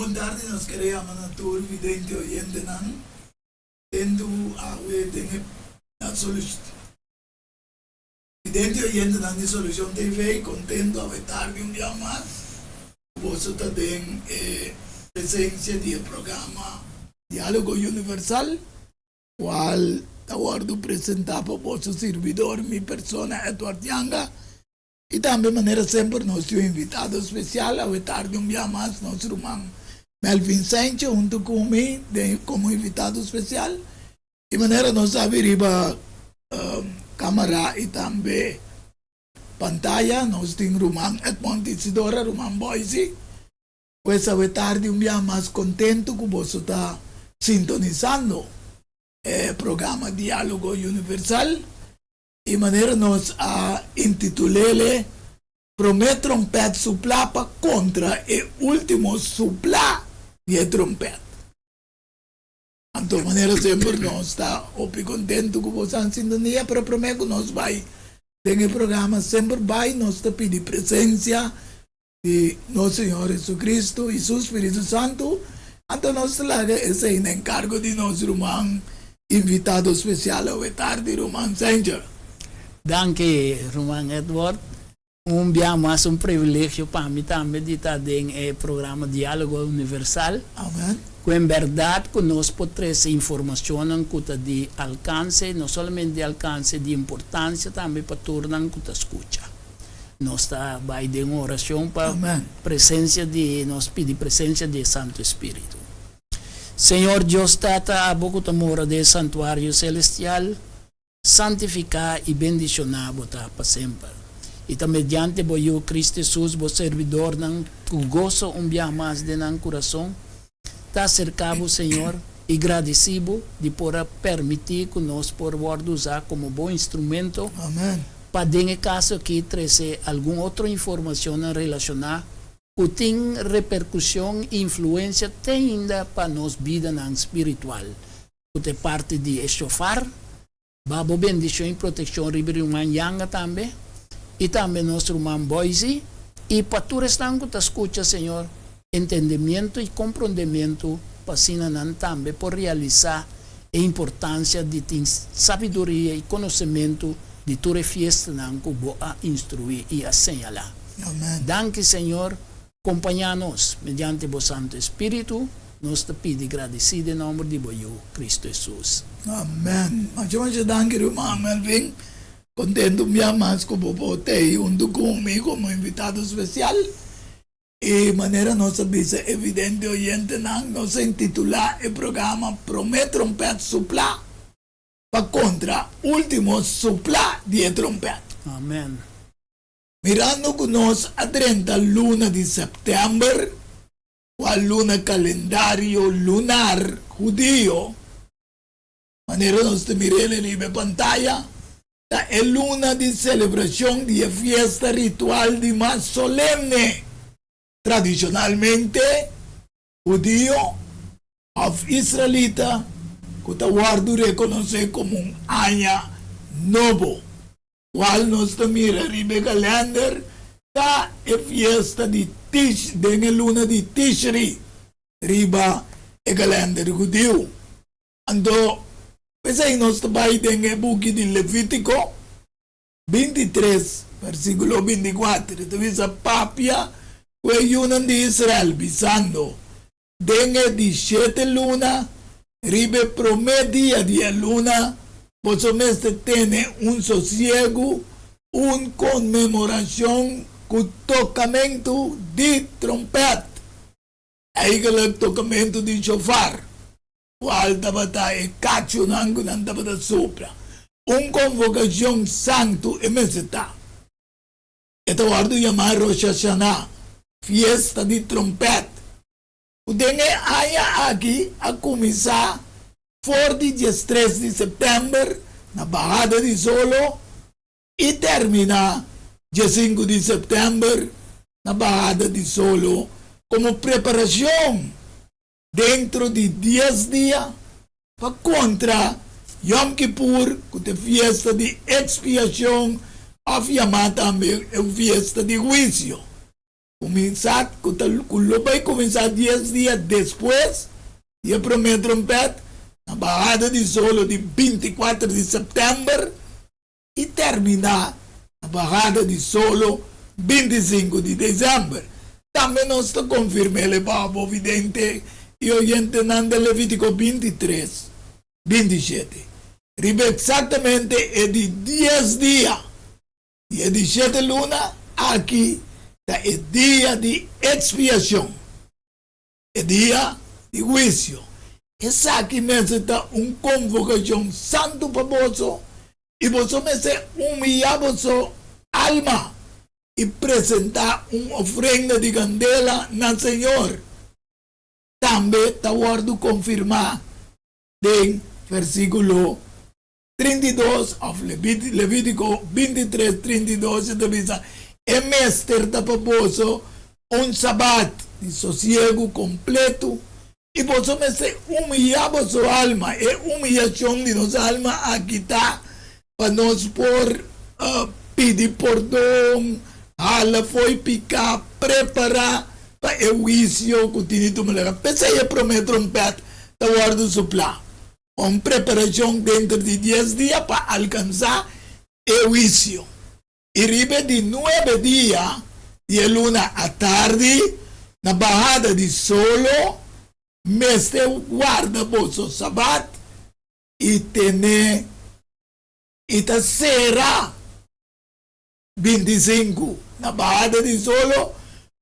Bon tardi nos kere yama na tur vidente oyentenan tentu awe den e na solucion vidente oyentenan di Solucion TV contento awe tardi un bia mas cu boso ta den e presencia di e programa Dialogo Universal cual ta wordo presenta pa boso sirbidor mi persona Edward Yanga. I tambe manera semper nos tin un invitado spesial, awe tardi un bia mas nos ruman Melvin Saintje huntu ku mi den komo invitado spesial. I manera nos sabi riba kamara i tambe pantaya nos tin ruman Edmond Isidora, ruman Boysie. Pues awe tardi un bia mas kontentu ku boso ta sintonisando e programa Dialogo Universal. I manera nos a intitul'ele, Promé Trompèt Suplá pa Kontra e Último Suplá di e Trompèt. Anto manera semper nos ta hopi kontentu ku boso a sintonia, pero promé ku nos bai den e programa semper bai nos ta pidi presensia di nos Señor Jesucristo i Su Spiritu Santu, anto nos ta laga esei na enkargo di nos ruman invitado spesial awe tardi, ruman Sanger. Danki, ruman Edward. Un bia mas un privilegio pa mi tambe di ta den e programa Dialogo Universal. Amen. Ku en bèrdat ku nos por trese informashonnan ku ta di alkanse, no solamente di alkanse, di importansia tambe pa turnan ku ta skucha. Nos ta bai den un oracion pa presencia di nos pidi presencia di e Santo Espiritu. Señor Dios Tata abo cu ta mora den e santuario celestial, santifica y bendiciona bo ta pa semper. Y ta mediante bo Yu Cristo Jesus bo servidornan cu goso un biaha mas den nan curason ta acerca bo Señor y gradici bo di por a permiti cu nos por wordo usa como bo instrumento pa den e caso aki trece algun otro informacionnan relaciona cu tin repercusion y influencia te ainda pa nos bidanan spiritual cu ta e parti di e shofar. Ba bo bendicion y proteccion riba e ruman Yanga tambe y tambe nos ruman Boise y pa tur esnan cu ta scucha Señor entendimiento y comprondemiento pa asina nan tambe por realisa e importancia di tin sabiduria y conocemento di tur e fiestanan cu bo a instrui y a señala. Amen. Danki Señor Kompañá nos mediante bo Santu Espíritu, nos ta pidi gradisí den nòmber di bo Yu, Kristu Hesus. Amèn. Masha masha danki ruman Melvin. Kontentu un bia mas ku bo por tei huntu ku mi komo invitado spesial. I manera nos a bisa e vidente oyentenan, nos a intitulá e programa Promé Trompèt Suplá pa Kontra Último Suplá di e Trompèt. Amèn. Mirando ku nos a drenta luna di sèptèmber, kual luna kalendario lunar hudio, manera nos ta mir'el riba e pantaya, ta e luna di selebrashon di e fiesta ritual di mas solemne. Tradishonalmente, hudio òf israelita ku ta wòrdu rekonosé komo un aña nobo. Cual nos ta mira riba e kalender ta e fiesta di Tish den e luna di Tishri riba e kalender hudiu. Anto, p'esei nos ta bai den e buki di Levítiko 23, versíkulo 24. E ta bisa, Papia ku e yunan di Israel, bisando, Den e di shete luna, riba e promé dia di e luna, boso mester tene un sosiegu, un konmemorashon ku tokamentu di trompèt, eigentlik tokamentu di shofar, kual tabata e kachunan ku nan tabata supla. Un konvokashon santu e mester ta. E ta wòrdu yamá Rosh Hashanah, Fiesta di Trompèt, ku den e aña aki a kuminsá for di diestres di sèptèmber na bahada di solo i terminá diesinku di sèptèmber na bahada di solo komo preparashon dentro di dies dia pa kontra Yom Kippur, ku ta e fiesta di ekspiashon òf yamá tambe e fiesta di huisio. Kuminsá ku ta ku lo bai kuminsá dies dia despues di e promé trompèt, na bahada di solo di 24 di sèptèmber i terminá na bahada di solo 25 di desèmber. Tambe nos ta konfirm'é pa bo vidente i oyentenan den Levítiko 23, 27. Riba eksaktamente e di dies dia Di e di shete luna aki ta e dia di ekspiashon, e dia di huisio. Esaki mester ta un konvokashon santu pa boso, i boso mester humiyá boso alma i presentá un ofrenda di kandela na señor. Tambe ta wòrdu konfirmá den versíkulo 32 òf Levítiko 23, 32 e ta bisa, E mester ta pa boso un sabat di sosiegu kompletu, i boso mester humiyá boso alma. E humiyashon di nos alma aki ta pa nos por pidi pordon, hala fo'i piká, prepará pa e huisio ku tin di tuma lugar. P'esei e promé trompèt ta wòrdu suplá. Un preparashon denter di dies dia pa alkansá e huisio. I riba e di nuebe dia di e luna atardi, na bahada di solo, mester warda boso sabat i tene i ta sera 25 na bahada di solo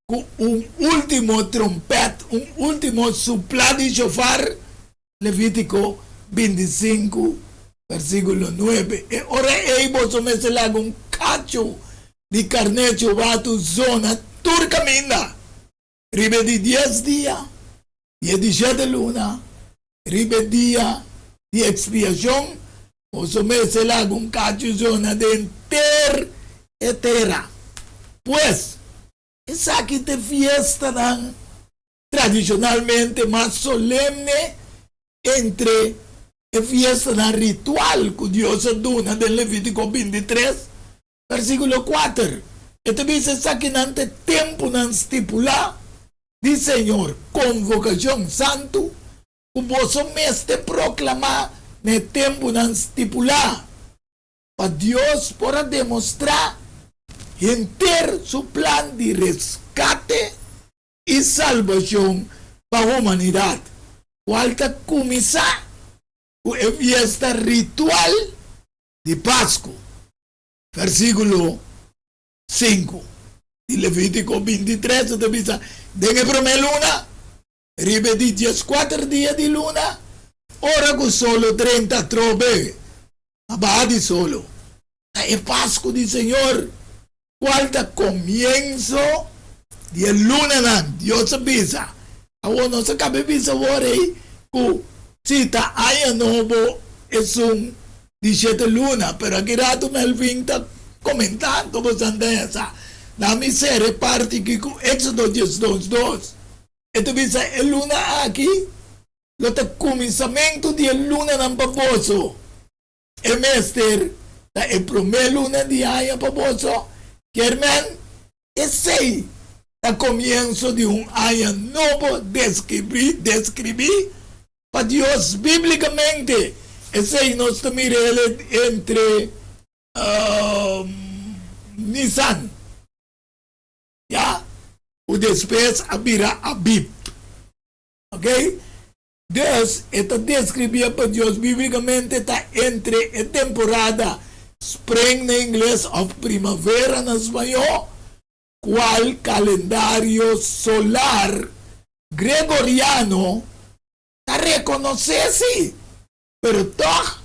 ku un último trompèt, un último suplá di shofar, Levítiko 25, versíkulo 9. E ora ei boso mester laga un kachu di karné chubatu zona tur kaminda. Riba e di dies dia di e di shete luna, riba e dia di ekspiashon, boso mester laga un kachu zona den ter e tera. Pues, esaki ta e fiestanan tradishonalmente mas solemne entre e fiestanan ritual ku Dios a duna den Levítiko 23, Versíkulo kuater, E ta bisa esakinan ta e tempunan stipulá di Señor, konvokashon santu, ku boso mester proklamá na e tempunan stipulá, pa Dios por a demostrá henter su plan di reskate i salbashon pa humanidat, kual ta kuminsá ku e fiesta ritual di Pasku. Versíkulo 5 di Levítiko 23 ta bisa, Den e promé luna, riba e di dieskuater dia di luna, ora ku solo drenta atrobe a baha di solo, ta e Pasku di Señor, kual ta komienso di e lunanan. Dios a bisa. Awor nos a kaba e bisa awor ei ku si ta aña nobo esun di shete luna, pero aki rato Melvin ta komentando bo santa esa. Na mi sera e parti aki ku Éxodo 12, dos. E ta bisa e luna aki lo ta kuminsamentu di e lunanan pa boso. E mester ta e promé luna di aña pa boso, kier men esei ta komienso di un aña nobo deskribí, deskribí pa Dios bíblikamente. Esei nos ta mira el entre Nisan, ya, ku despues a bira Abib. Ok? Dus, e ta deskribí pa Dios bíblikamente ta entre e temporada spring na ingles òf primavera na spañó, kual kalendario solar gregoriano ta rekonosé sí, pero tòg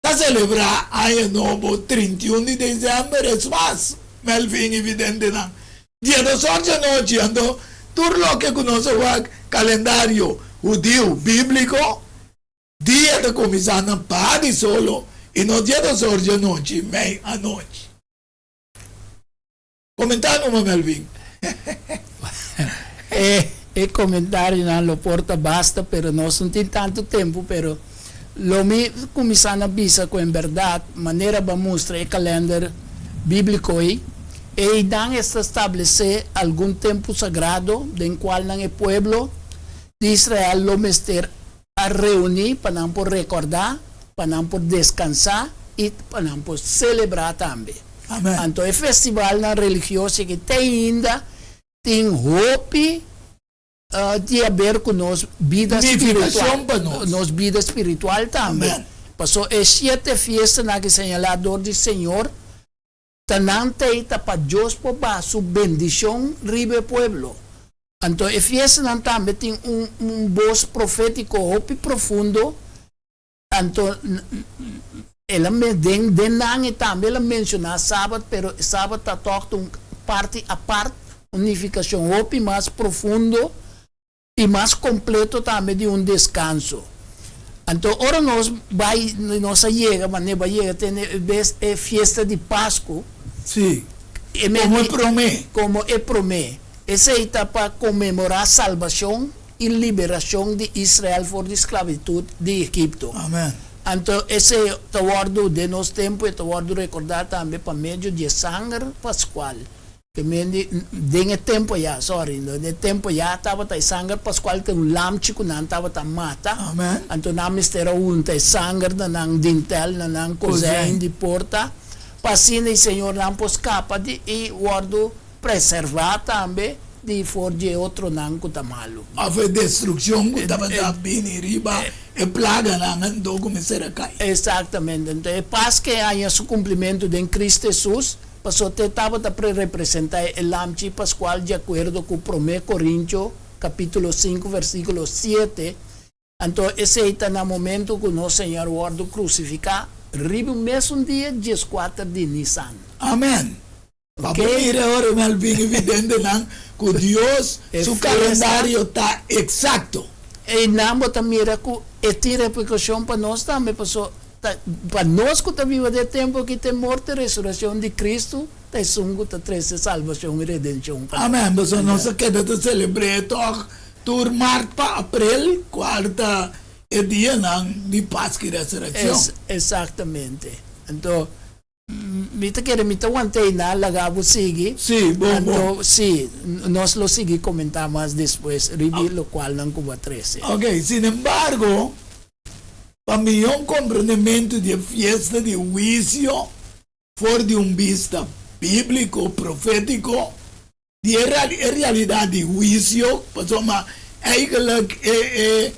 ta selebrá Aña Nobo 31 di desèmber. Es mas, Melvin i videntenan, dia dos or djanochi, anto tur loke ku nos a wak kalendario hudiu bíbliko, dia ta kuminsá na baha di solo i no dia dos or djanochi, mei anochi. Komentá numa, Melvin. E e komentarionan lo por ta basta, pero nos no tin tantu tempu, pero lo mi kuminsá na bisa ku en bèrdat manera bo a mustra e kalènder bíbliko ei, Einan e ta establesé algun tempu sagrado den kualnan e pueblo di Israel lo mester a reuní pa nan por rekordá, pa nan por deskansá i pa nan por selebrá tambe. Amèn. Anto e festivalnan religioso aki te ainda tin hopi di haber ku nos bida spiritual. Nifikashon pa nos. Nos bida spiritual tambe. Amèn. Paso e shete fiestanan aki señalá dor di Señor ta nan t'ei ta pa Dios por baha su bendishon riba e pueblo. Anto e fiestanan tambe tin un un bos profétiko hopi profundo, anto el a den den nan e tambe el a menshoná Sabat, pero e Sabat ta tòg ta un parti apart, un nifikashon hopi mas profundo I mas kompleto tambe di un deskanso. Anto ora nos bai, nos a yega, manera bo a yega te e bes e fiesta di Pasku. Sí, E komo e promé. Komo e promé. Esei ta pa konmemorá salbashon i liberashon di Israel for di sklabitut di Egipto. Amen. Anto esei ta wòrdu den nos tempu, e ta wòrdu rekordá tambe pa medio di e sanger paskual. Ke men di, den e tempo ya, sorry, den e tempo ya tabata e sanger pascual te un lamchi ku nan tabata mata. Amen. Anto nan mester a hunta e sanger na nan dintel, na nan kozijn di porta, pa asina e Señor nan por skapa di i wòrdu preservá tambe di for di e otronan ku ta malu. Òf e destrukshon ku tabata bini riba e plaganan anto ku mester a kai. Eksaktamente. Anto e Paskua e haña su kumplimentu den Kristu Hesus. Pasobra te tabata pre-representá e lamchi paskual di akuerdo ku Promé Korintio kapítulo sinku versíkulo siete, anto esei ta na momentu ku nos Señor wòrdu krusifiká riba un mesun dia dieskuater di Nisan. Amèn. Pa Ok. bo mira ora mi al bin evidentenan ku Dios E su fiesta. kalendario ta eksakto. Einan bo ta mira ku e tin reperkushon pa nos tambe, pasobra Ta pa nos ku ta biba den e tempu aki ta e morto i resurekshon di Kristu ta esun ku ta trese salbashon i redenshon pa nos. Amen. Pasobra nos a keda ta selebr'é tòg tur mart pa aprel, kual ta e dianan di Paskua i Resurekshon. Esaktamente. Anto, mi ta kere mi ta want'é einan laga bo sigui. Sí, bon, bon. Anto, sí, nos lo sigui komentá mas despues riba lokualnan ku bo a trese. Oke, sinembargo, Pa mihó komprendementu di e fiesta di huisio for di un bista bíbliko profétiko di e e realidat di huisio, pasobra eigenlijk e e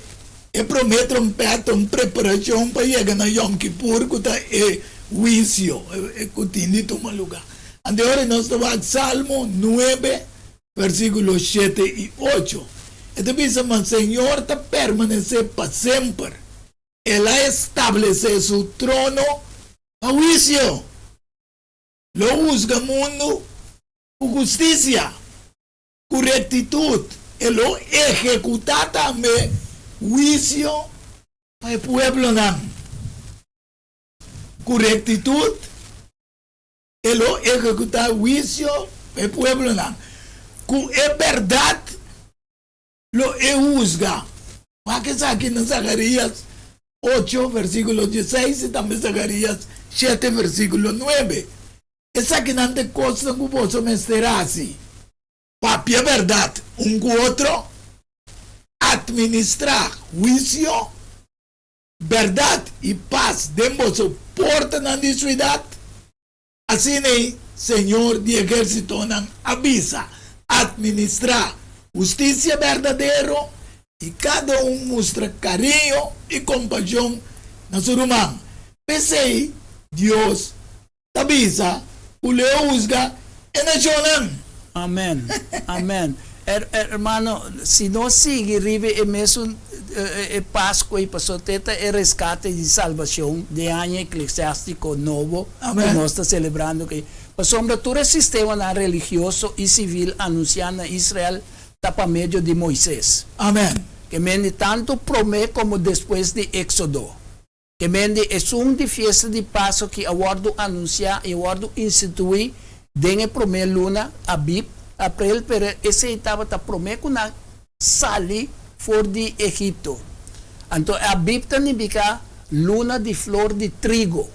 e promé trompèt ta un preparashon pa yega na Yom Kippur ku ta e huisio ku tin di tuma lugá. Anto e ora nos ta wak Salmo nuebe Versíkulo shete i ocho, e ta bisa, Ma Señor ta permanesé pa semper, El a establesé su trono pa huisio. Lo husga mundu ku hustisia, ku rektitut, e lo ehekutá tambe huisio pa e pueblonan. Ku rektitut. E lo ehekutá huisio pa e pueblonan. Ku e bèrdat lo e husga. Wak esaki na Zakarías ocho, versíkulo dieseis i tambe Zakarías shete, versíkulo nuebe. Esakinan ta e kosnan ku boso mester hasi, papia bèrdat un ku otro, atministrá huisio, Bèrdat i pas den boso portanan di suidat? Asina ei Señor di ehérsitonan a bisa, Atministrá hustisia berdadero i kada un mustra kariño i kompashon na su ruman. P'esei Dios ta bisa ku lo e husga e nashonnan. Amen, amen. Hermano, si nos sigui riba e mesun e Pascua y pasobra te ta e rescate di salbacion den aña eclesiastico nobo cu nos ta celebrando aki. Pasobra tur e sistemanan religioso y civil anuncia na Israel ta pa medio di Moises. Amen. Ke mende tanto prome como despues di Exodo. Ke mende esun di fiesta di Paso ki a wòrdu anunsiá i a wòrdu instituí den e promé luna, Abib, aprel, pero esei tabata promé ku nan sali for di Egipto. Anto Abib ta nifiká luna di flor di trigo.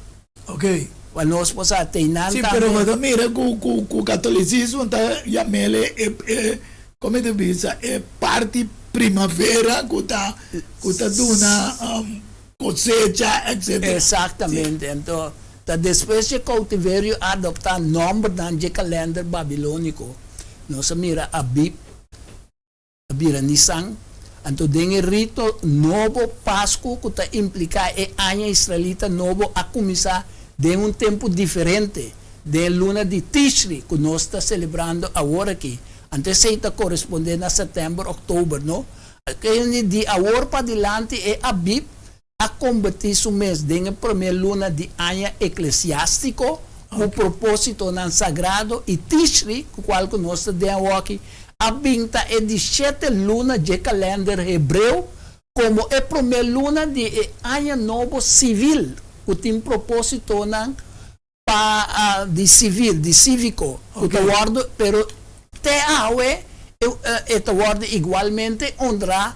Ok. Pa nos por sa te nan Sí, tambe. pero bo ta mira ku ku ku katolisismo ta yam'el e e komo ta bisa e parti primavera ku ta ku ta duna kosecha etcetera. Exactamente. Anto ta despues dje koutiverio a adoptá nòmbernan dje kalènder babilóniko. Nos a mira Abib a bira Nisan. Anto den e rito nobo Pasku ku ta impliká e aña israelita nobo a kuminsá den un tempu diferente, den e luna di Tishri ku nos ta selebrando awor aki. Anto esei ta korespondé na sètèmber, òktober, no? Di awor padilanti e Abib a kombertí su mes den e promé luna di aña eklesiástiko ku propósitonan sagrado i Tishri, ku kual ku nos ta den awoki, a bin ta e di shete luna dje kalènder hebreo komo e promé luna di e aña nobo sivil ku tin propósitonan pa di sivil, di síviko, ku ta wòrdu, pero te awe e ta wòrdu igualmente honrá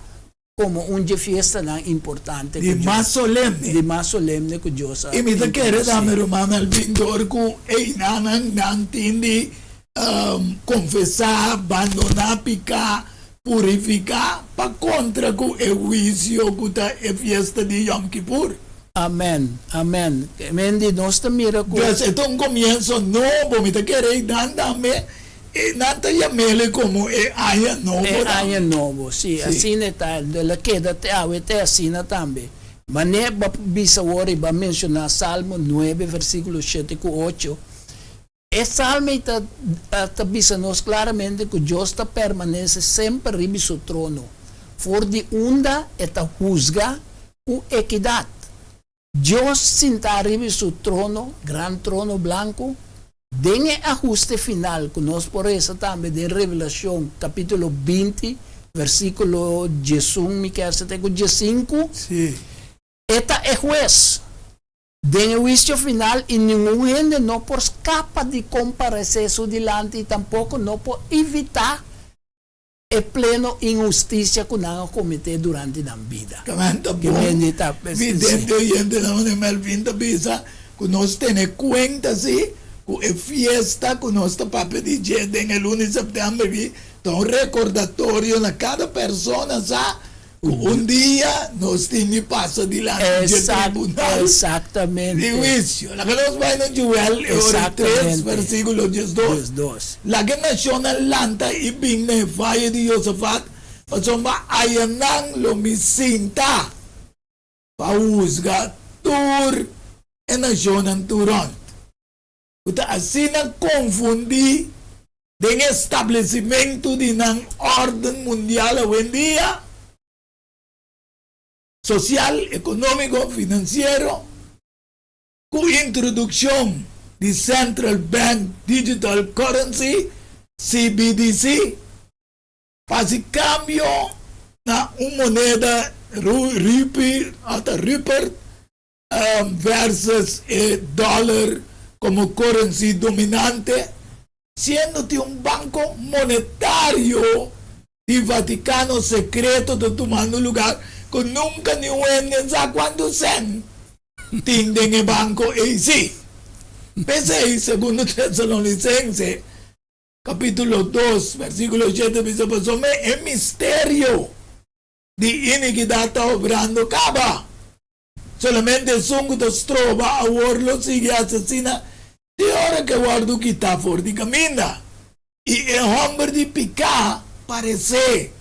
komo un dje fiestanan importante ku Di mas Dios, solemne. di mas solemne ku Dios a I mi ta kere introdusí. tambe, ruman Melvin, dor ku einanan nan tin di konfesá, bandoná piká, purifiká pa kontra ku e huisio ku ta e fiesta di Yom Kippur. Amen, amen. Mendi nos ta mira ku. Dus e ta un komienso nobo. Mi ta kere ei nan tambe, e nan ta yam'el komo e aña nobo E tambe. aña nobo, si, Si. asina e ta. El a keda te awe te asina tambe. Manera bo a bisa awor i bo a menshoná Salmo nuebe versíkulo shete ku ocho, E salmo ei ta ta bisa nos klaramente ku Dios ta permanese semper riba su trono, for di unda e ta husga ku ekidat. Dios sintá riba su trono, gran trono blanku, den e ahuste final ku nos por resa tambe den Revelashon kapítulo 20 versíkulo 11 mi kier sa te ku 15, e ta e hues. Den e huisio final i ningun hende no por skapa di komparesé su dilanti i tampoko no por evitá e pleno inhustisia ku nan a kometé durante nan bida. Kamen ta bon, vidente oyentenan manera Melvin ta bisa ku nos tene kuenta si ku e fiesta ku nos ta papia di dje den e luna di sèptèmber aki ta un rekordatorio na kada persona sa Ku un dia nos tin di pasa dilanti dje tribunal di huisio. Laga nos bai na Joel e ora tres versikulo 12. Laga e nashonnan lanta i bin na e vaye di Josafat, pasobra ayanan lo mi sinta pa husga tur e nashonnan tur rònt. Ku ta asina konfundí den e establesimentu di nan órden mundial awendia, sosial, ekonómiko, finansiero, ku introdukshon di Central Bank Digital Currency, CBDC, pa hasi kambio na un moneda rupee, ota Rupert, versus e dòler komo currency dominante, siendo tin un banko monetario di Vaticano secreto ta tumando lugar ku nunka niun hende sa kuantu sèn tin den e banko ei. Sí, p'esei Segundo Tesalonicense kapitulo 2 versikulo 7 bisa pasobra e misterio di inikidat ta obrando kaba. Solamente esun ku ta stroba awor lo sigui asesina te ora ku e wòrdu kitá for di kaminda. I e hòmber di piká paresé,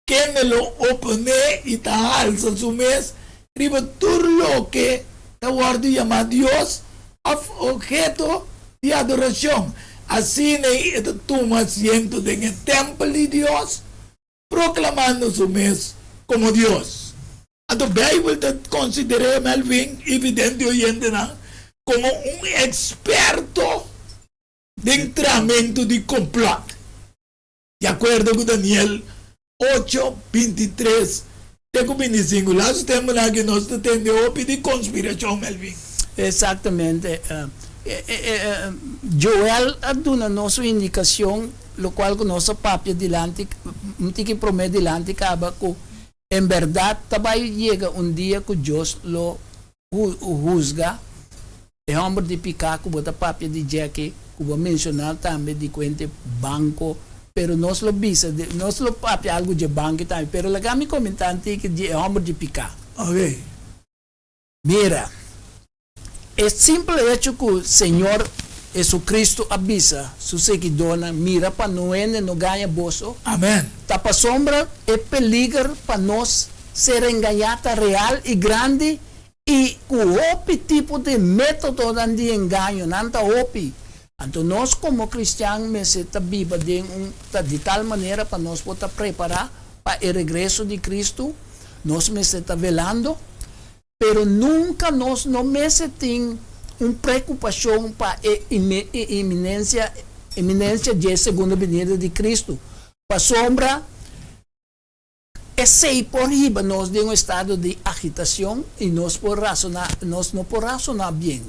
kende lo oponé i ta halsa su mes riba tur loke ta wòrdu yamá dios òf obheto di adorashon. Asina ei e ta tuma asiento den e tèmpel di Dios, proklamando su mes komo Dios. Anto Bijbel ta konsider'é Melvin i vidente oyentenan komo un eksperto den tramentu di komplòt. Di akuerdo ku Daniel 8, 23 te ku 25, lastu tempunan aki nos ta tende hopi di konspirashon, Melvin. Eksaktamente. Joel a duna nos un indikashon, lokual ku nos a papia dilanti, un tiki promé dilanti kaba ku En bèrdat ta bai yega un dia ku Dios lo husga. E hòmber di piká ku bo ta papia di dje aki, ku bo a menshoná tambe di kuente banko, pero nos lo bisa, nos lo papia algu dje banki tambe, pero laga mi komentá un tiki di e hòmber di piká. Oke. Mira, e simpel echo ku Señor Hesu-Kristu a bisa Su seguidónan, Mira pa no hende no gaña boso, Amèn. ta pasobra e peliger pa nos ser engañá ta real i grandi I ku hopi tipo di métodonan di engaño, nan ta hopi. Anto nos komo kristian mester ta biba den un ta di tal manera pa nos por ta prepará pa e regreso di Kristu, nos mester ta velando, pero nunka nos no mester tin un preokupashon pa e inminensia inminensia dje segundo binida di Kristu, pasobra Esei por hiba nos den un estado di agitacion y nos por razona, nos no por razona bien.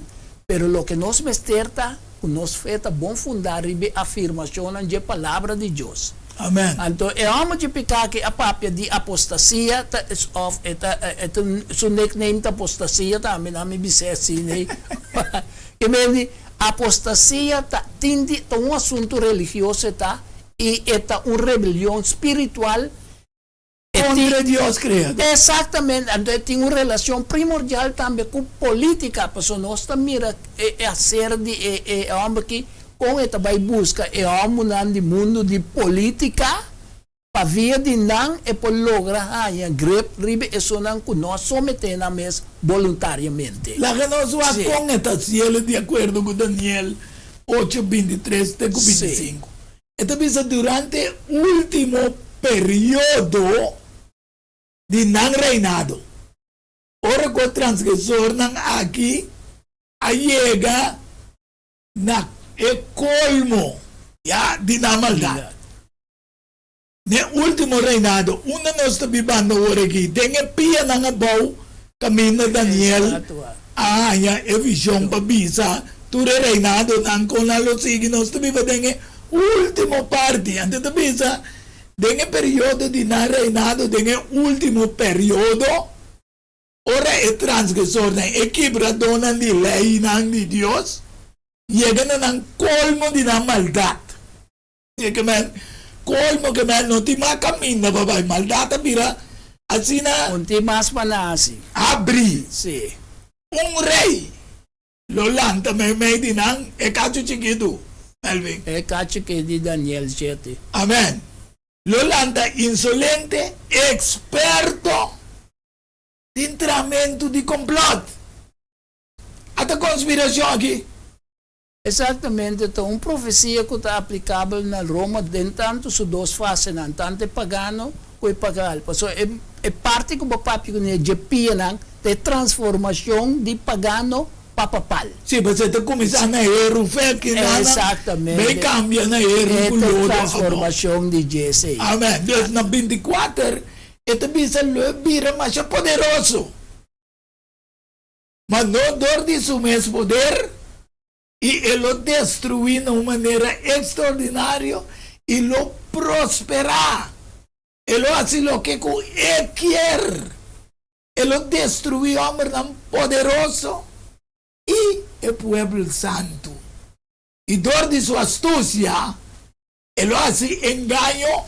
Pero loke nos mester ta cu nos fe ta bon funda riba e afirmacionnan dje Palabra di Dios. Amen. Anto e homber dje pica aki a papia di apostasia ta of e ta e ta su nickname ta apostasia tambe nan mi bis'é asina ei. Ke men di apostasia ta tin di ta un asunto religioso e ta I e ta un rebelion spiritual. E tin. Kontra Dios Kreador. Exactamente. Anto e tin un relacion primordial tambe cu politica, pasobra nos ta mira e hacer di e e homber aki, con e ta bay busca e hombernan di mundo di politica, pa via di nan e por logra haña grip riba esunnan cu no a somete nan mes boluntariamente. Laga nos wak con e ta hacielo di acuerdo cu Daniel ocho, bintitres te ku bintisinku. E ta bisa durante e último periodo di nan reinado, ora ku e transgresornan aki a yega na e kolmo, ya, di nan maldat. N'e último reinado, unda nos ta bibando awor aki, den e pianan abou kaminda Daniel a haña e vishon pa bisa tur e reinadonan kon nan lo sigui, nos ta biba den e último parti. Anto ta bisa den e periodo di nan reinado, den e último periodo, ora e transgresornan, e kibradónan di leinan di Dios, yega na nan kolmo di nan maldat. E ke men kolmo ke men no tin mas kaminda pa bai. Maldat a bira asina. Un tin mas pa nasi. Habri. Si. Un rei lo lanta meimei di nan, e kachu chikitu, Melvin. E kachu ke di Daniel shete. Amen. Lo lanta insolente, eksperto den tramentu di komplòt. Ata konspirashon aki. Exactamente, ta un profecia cu ta aplicabel na Roma den tanto su dos fasenan, tanto e pagano cu e pagal. Pasobra e e parti cu bo papia cu ne dje pianan ta e transformacion di pagano pa papal. Si, pasobra e ta cuminsa na heru fek y nana Exactamente. bay cambia na heru E cu ta e lodo abou. transformacion di dje esey. Amen. Dus na binticuater e ta bisa lo e bira masha poderoso. Ma no dor di su mes poder, i e lo destruí na un manera ekstraordinario i lo prosperá. E lo hasi loke ku e kier. E lo destruí hòmbernan poderoso i e pueblo santu. I dor di su astusia E lo hasi engaño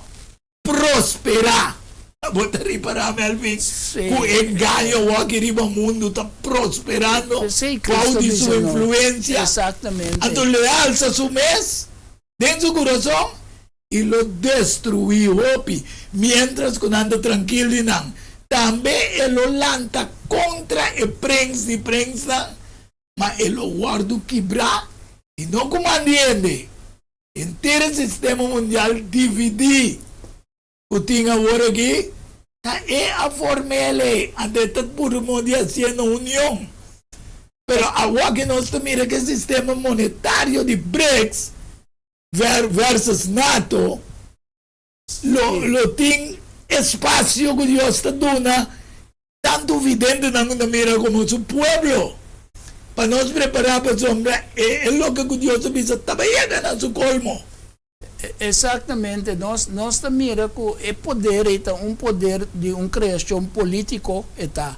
prosperá. Bo ta ripará, Melvin, ku engaño awor riba mundu ta prosperando bou di su influensia? Anto lo e alsa su mes den su kurason i lo destruí hopi, miéntras ku nan ta trankil di nan. Tambe e lo lanta kontra e prens di prensnan, ma e lo wòrdu kibrá i no ku man di hende. Henter e sistema mundial dividí ku tin awor aki ta e a form'el ei, anto e ta puru modo di hasiendo union. Pero awor nos ta mira ku e sistema monetario di BRICS versus nato lo lo tin espasio ku Dios ta duna tantu videntenan ku ta mira komo su pueblo pa nos prepará pasobra e e loke ku Dios a bisa ta bai yega na su kolmo. Exactamente, nos nos ta mira ku e poder ei ta un poder di un kreashon polítiko e ta.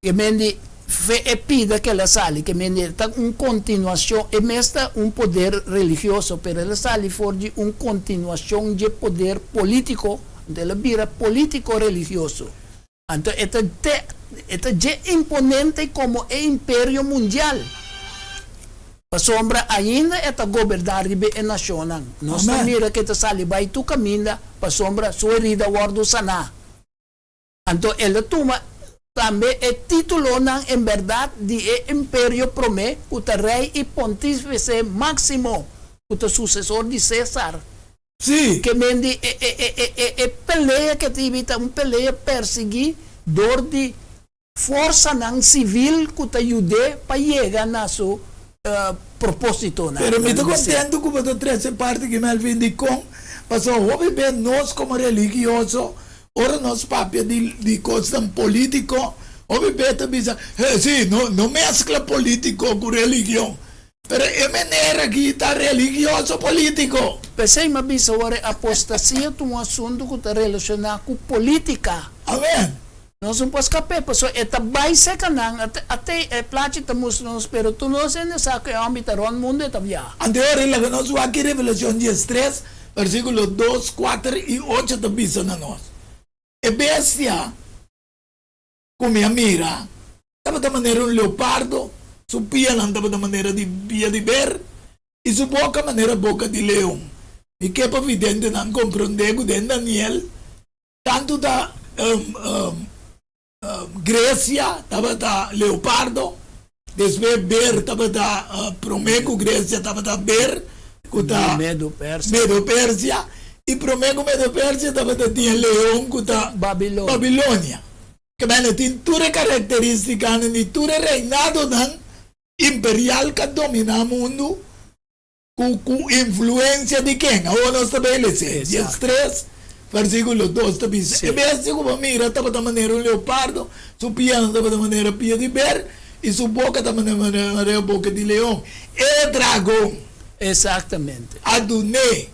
Ke men di. Fe e pida ku el a sali, ke men e ta un kontinuashon, e mes ta un poder religioso, pero el a sali for di un kontinuashon dje poder polítiko, anto el a bira polítiko religioso. Anto e ta te e ta dje imponente komo e imperio mundial, pasobra ainda e ta goberná riba e nashonnan. Nos ta Amen. mira ku e ta sali bai tur kaminda, pasobra su herida a wòrdu saná. Anto el a tuma tambe e títulonan en bèrdat di e imperio promé ku ta rei i pontífise máksimo, ku ta susesor di Sésar. Sí. Ke men di e e e e e e pelea ke ta ibi ta un pelea persiguí dor di forsanan sivil ku ta yud'é pa yega na su propósitonan. Pero mi ta kontentu ku bo ta trese parti aki, Melvin, dikon? Pasobra hopi be nos komo religioso, ora nos papia di di kosnan polítiko, hopi be ta bisa, he, si, no no meskla polítiko ku religion. Pero e mener aki ta religioso polítiko. P'esei mi a bisa ora e apostasia ta un asuntu ku ta relashoná ku polítika. Amen. Nos no por skap'é, pasobra e ta bai seka nan, ate e plachi ta mustra nos, pero tur nos hende sa ku e hòmber ta rònt mundu e ta biaha. Ante ora i laga nos wak ki Revelashon diestres, versíkulo dos, kuater i ocho ta bisa na nos. E bestia ku mi a mira tabata manera un leopardo, su pianan tabata manera di pia di ber, i su boka manera boka di leon. Mi ke pa videntenan komprondé ku den Daniel Tantu ta Grecia tabata leopardo, despues ber tabata prome ku Grecia tabata ber ku ta Medo Persia. Medo Persia i prome ku Medo Persia tabata tin e leon ku ta Babilonia. Babilonia. Ke bene tin tur e karakteristikanan di tur e reinadonan imperial ku a dominá mundu Ku ku influensia di ken? Awor nos ta bay lesa e diestres versikulo dos ta bisa, E bestia ku bo mira tabata manera un leopardo, su pianan tabata manera pia di ber, i su boka tabata manera boka di leon. E dragon. Exactamente. A dun'é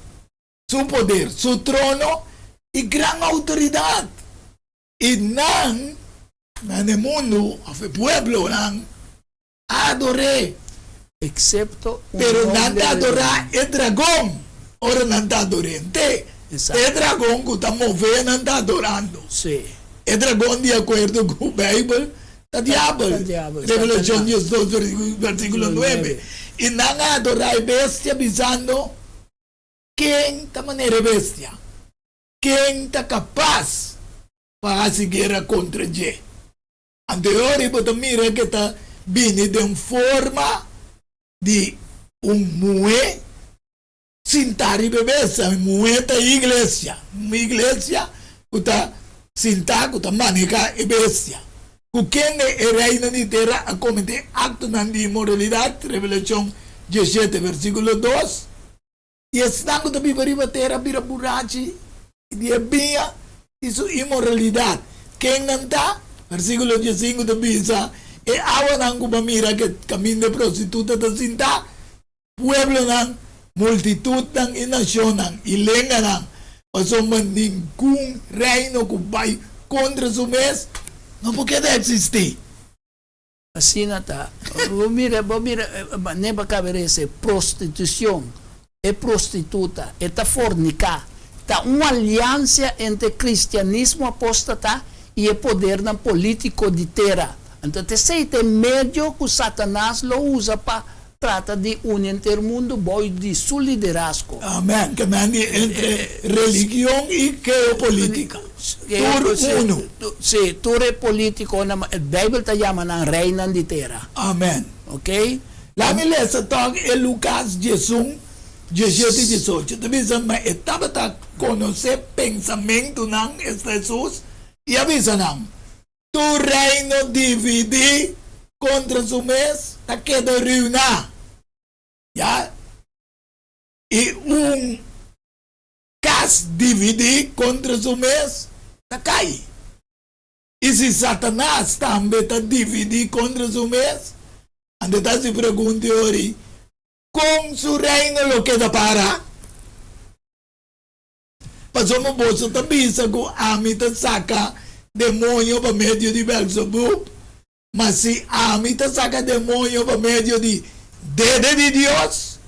su poder, su trono i gran outoridat. I nan, nan e mundu, òf e pueblonan, a ador'é. Excepto un Pero nan noble ta adorá reunion. e dragon ora nan ta ador'é. Nte, Exacto. e dragon ku ta mové nan ta adorando. Sí. E dragon di akuerdo ku Beibel ta Ta diabel. diabel, Revelashon Satanas. diesdos versíkulo Versíkulo nuebe. nuebe. I nan a adorá e bestia bisando, Ken ta manera e bestia? Ken ta kapas pa hasi guera kontra dje? Anto e ora ei bo ta mira ke ta bini den forma di un muhé sintá riba e mesa. E muhé ta e iglesia, un iglesia ku ta sintá, ku ta manehá e bestia. Ku kende e reinan di tera a kometé aktonan di inmoralidat, Revelashon diesshete, versíkulo dos. I esnan ku ta biba riba tera a bira burachi di e biña di su inmoralidat. Ken nan ta? Versíkulo diesinku ta bisa, E awanan ku bo a mira ku e kaminda e prostituta ta sintá, pueblonan, multitutnan i nashonnan i lenganan, pasobra ningun reino ku bai kontra su mes no por keda eksistí. Asina ta. Bo mira, bo mira, manera pa cabe rese, prostitucion, e prostituta, e ta fornica. Ta un aliansia entre cristianismo apostata y e podernan politico di tera. Anto t'esey ta e medio cu Satanas lo usa pa trata di uni henter mundo bou di su liderazgo. Amen. Ke men di entre religion i geopolitica. Tur unu. Sí, tur e politiconan, e Bijbel ta yama nan reinan di tera. Amen. Ok. Laat mi lesa tòg e Lukas diesun, diesshete i diesocho. Ta bisa, Ma e tabata konosé pensamentunan, esta Hesus, i a bisa nan, Tur reino dividí kontra su mes ta keda ruiná, ya, i un kas dividí kontra su mes ta kai. I si Satanas tambe ta dividí kontra su mes, anto ta hasi pregunta e ora, Kon su reino lo keda para? Pasobra boso ta bisa ku ami ta saka demoño pa medio di Belzebub. Ma si ami ta saka demoño pa medio di dede di Dios,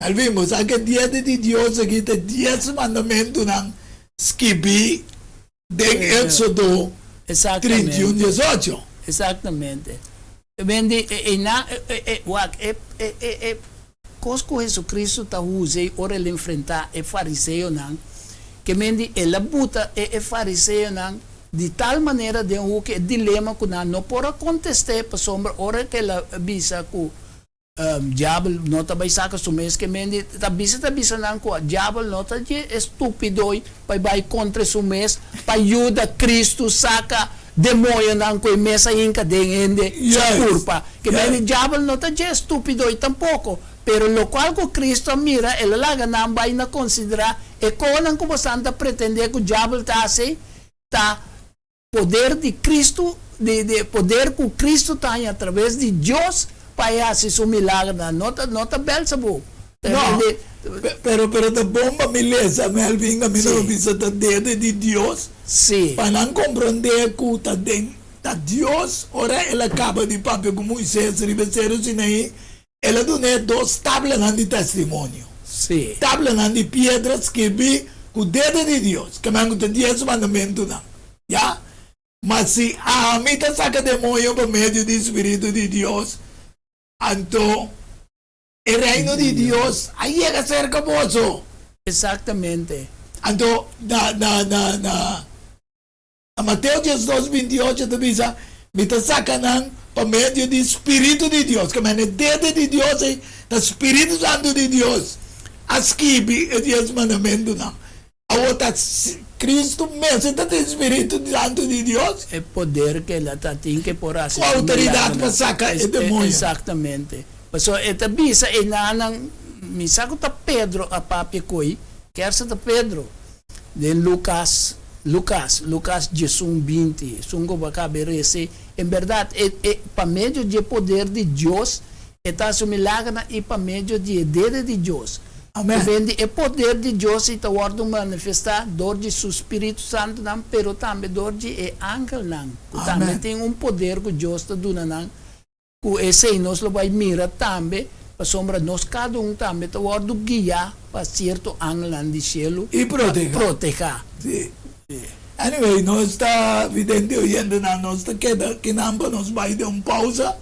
Alvin, bo sa ke dede di Dios aki ta e dies mandamentunan skibí den Éxodo 31, 18. Exactamente. Bendi, e na, e, wak, e, e, e, e kos ku Jesucristo ta usa ora el enfrentá e fariseonan, ke mendi el a buta e e fariseonan di tal manera den hoek e dilema ku nan no por a kontest'é, pasobra ora ku el a bisa ku diabel no ta bai saka su mes, ke mendi ta bisa ta bisa nan ku diabel no ta dje estúpidoi pa e bai kontra su mes pa yuda Cristo saka demoñonan ku e mes a hinka den hende su kurpa. Ke mendi diabel no ta dje estúpidoi tampoko. Pero lokual ku Cristo a mira, el a laga nan bai na konsiderá e konan ku bosan ta pretendé ku diabel ta hasi, ta poder di Cristo, di di e poder ku Cristo ta haña atraves di Dios pa e hasi su milagernan. No ta no ta Belzebub. Ta No, hende. pero pero ta bon pa mi lesa, Melvin, a mi no bisa ta dede di Dios, pa nan komprondé ku ta den ta Dios ora el a kaba di papia ku Moises riba e Seru Sinaí, El a dun'é dos tablanan di testimonio, tablanan di piedra skirbí ku dedo di Dios, kemen ku ta dies mandamentunan. Ya. Ma si ami ta saka demoño pa medio di spiritu di Dios, anto e Reino di Dios a yega serka boso. Exactamente. Anto na, na, na, na. Na Mateo 12, 28 ta bisa, Mi ta saka nan pa medio di Spiritu di Dios. Ke mende dede di Dios ei ta Spiritu Santu di Dios a skibi e dies mandamentunan. Awor ta Kristu mester ta tin Spiritu Santu di Dios. E poder ke el a ta tin ke por hasi su milagro. Ku outoridat pa saka e demoño. Exactamente. Pasobra e ta bisa enanan, mi sa ku ta Pedro a papia koe, kersa ta Pedro. Den Lukas, Lukas, Lukas 11, 20, esun ku bo a kaba e rese, en bèrdat, e, e, pa medio di e poder di Dios, e ta hasi un milagernan i pa medio di e dede di Dios. Amèn. Ku bende e poder di Dios i ta wòrdu manifestá dor di Su Spiritu Santunan, pero tambe dor di e angelnan, ku tambe Amèn. tin un poder ku Dios ta duna nan Ku esei nos lo bai mira tambe, pasobra nos kada un tambe ta wòrdu guiá pa sierto angelnan di shelu I pa protehá. protehá. Sí. Anyway, nos ta vidente oyentenan, nos ta keda kinan pa nos bai den un pausa.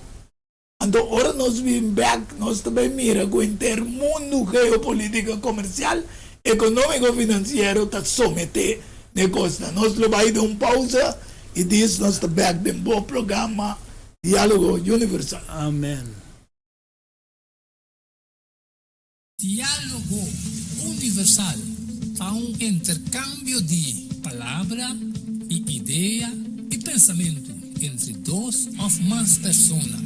Anto ora nos bin bèk, nos ta bai mira ku henter mundu geopolítika, komersial, ekonómiko, finansiero ta someté n'e kosnan. Nos lo bai den un pausa i dis nos ta bèk den bo programa Diálogo Universal. Amen. Diálogo Universal ta un interkambio di palabra i idea i pensamentu entre dos òf mas persona.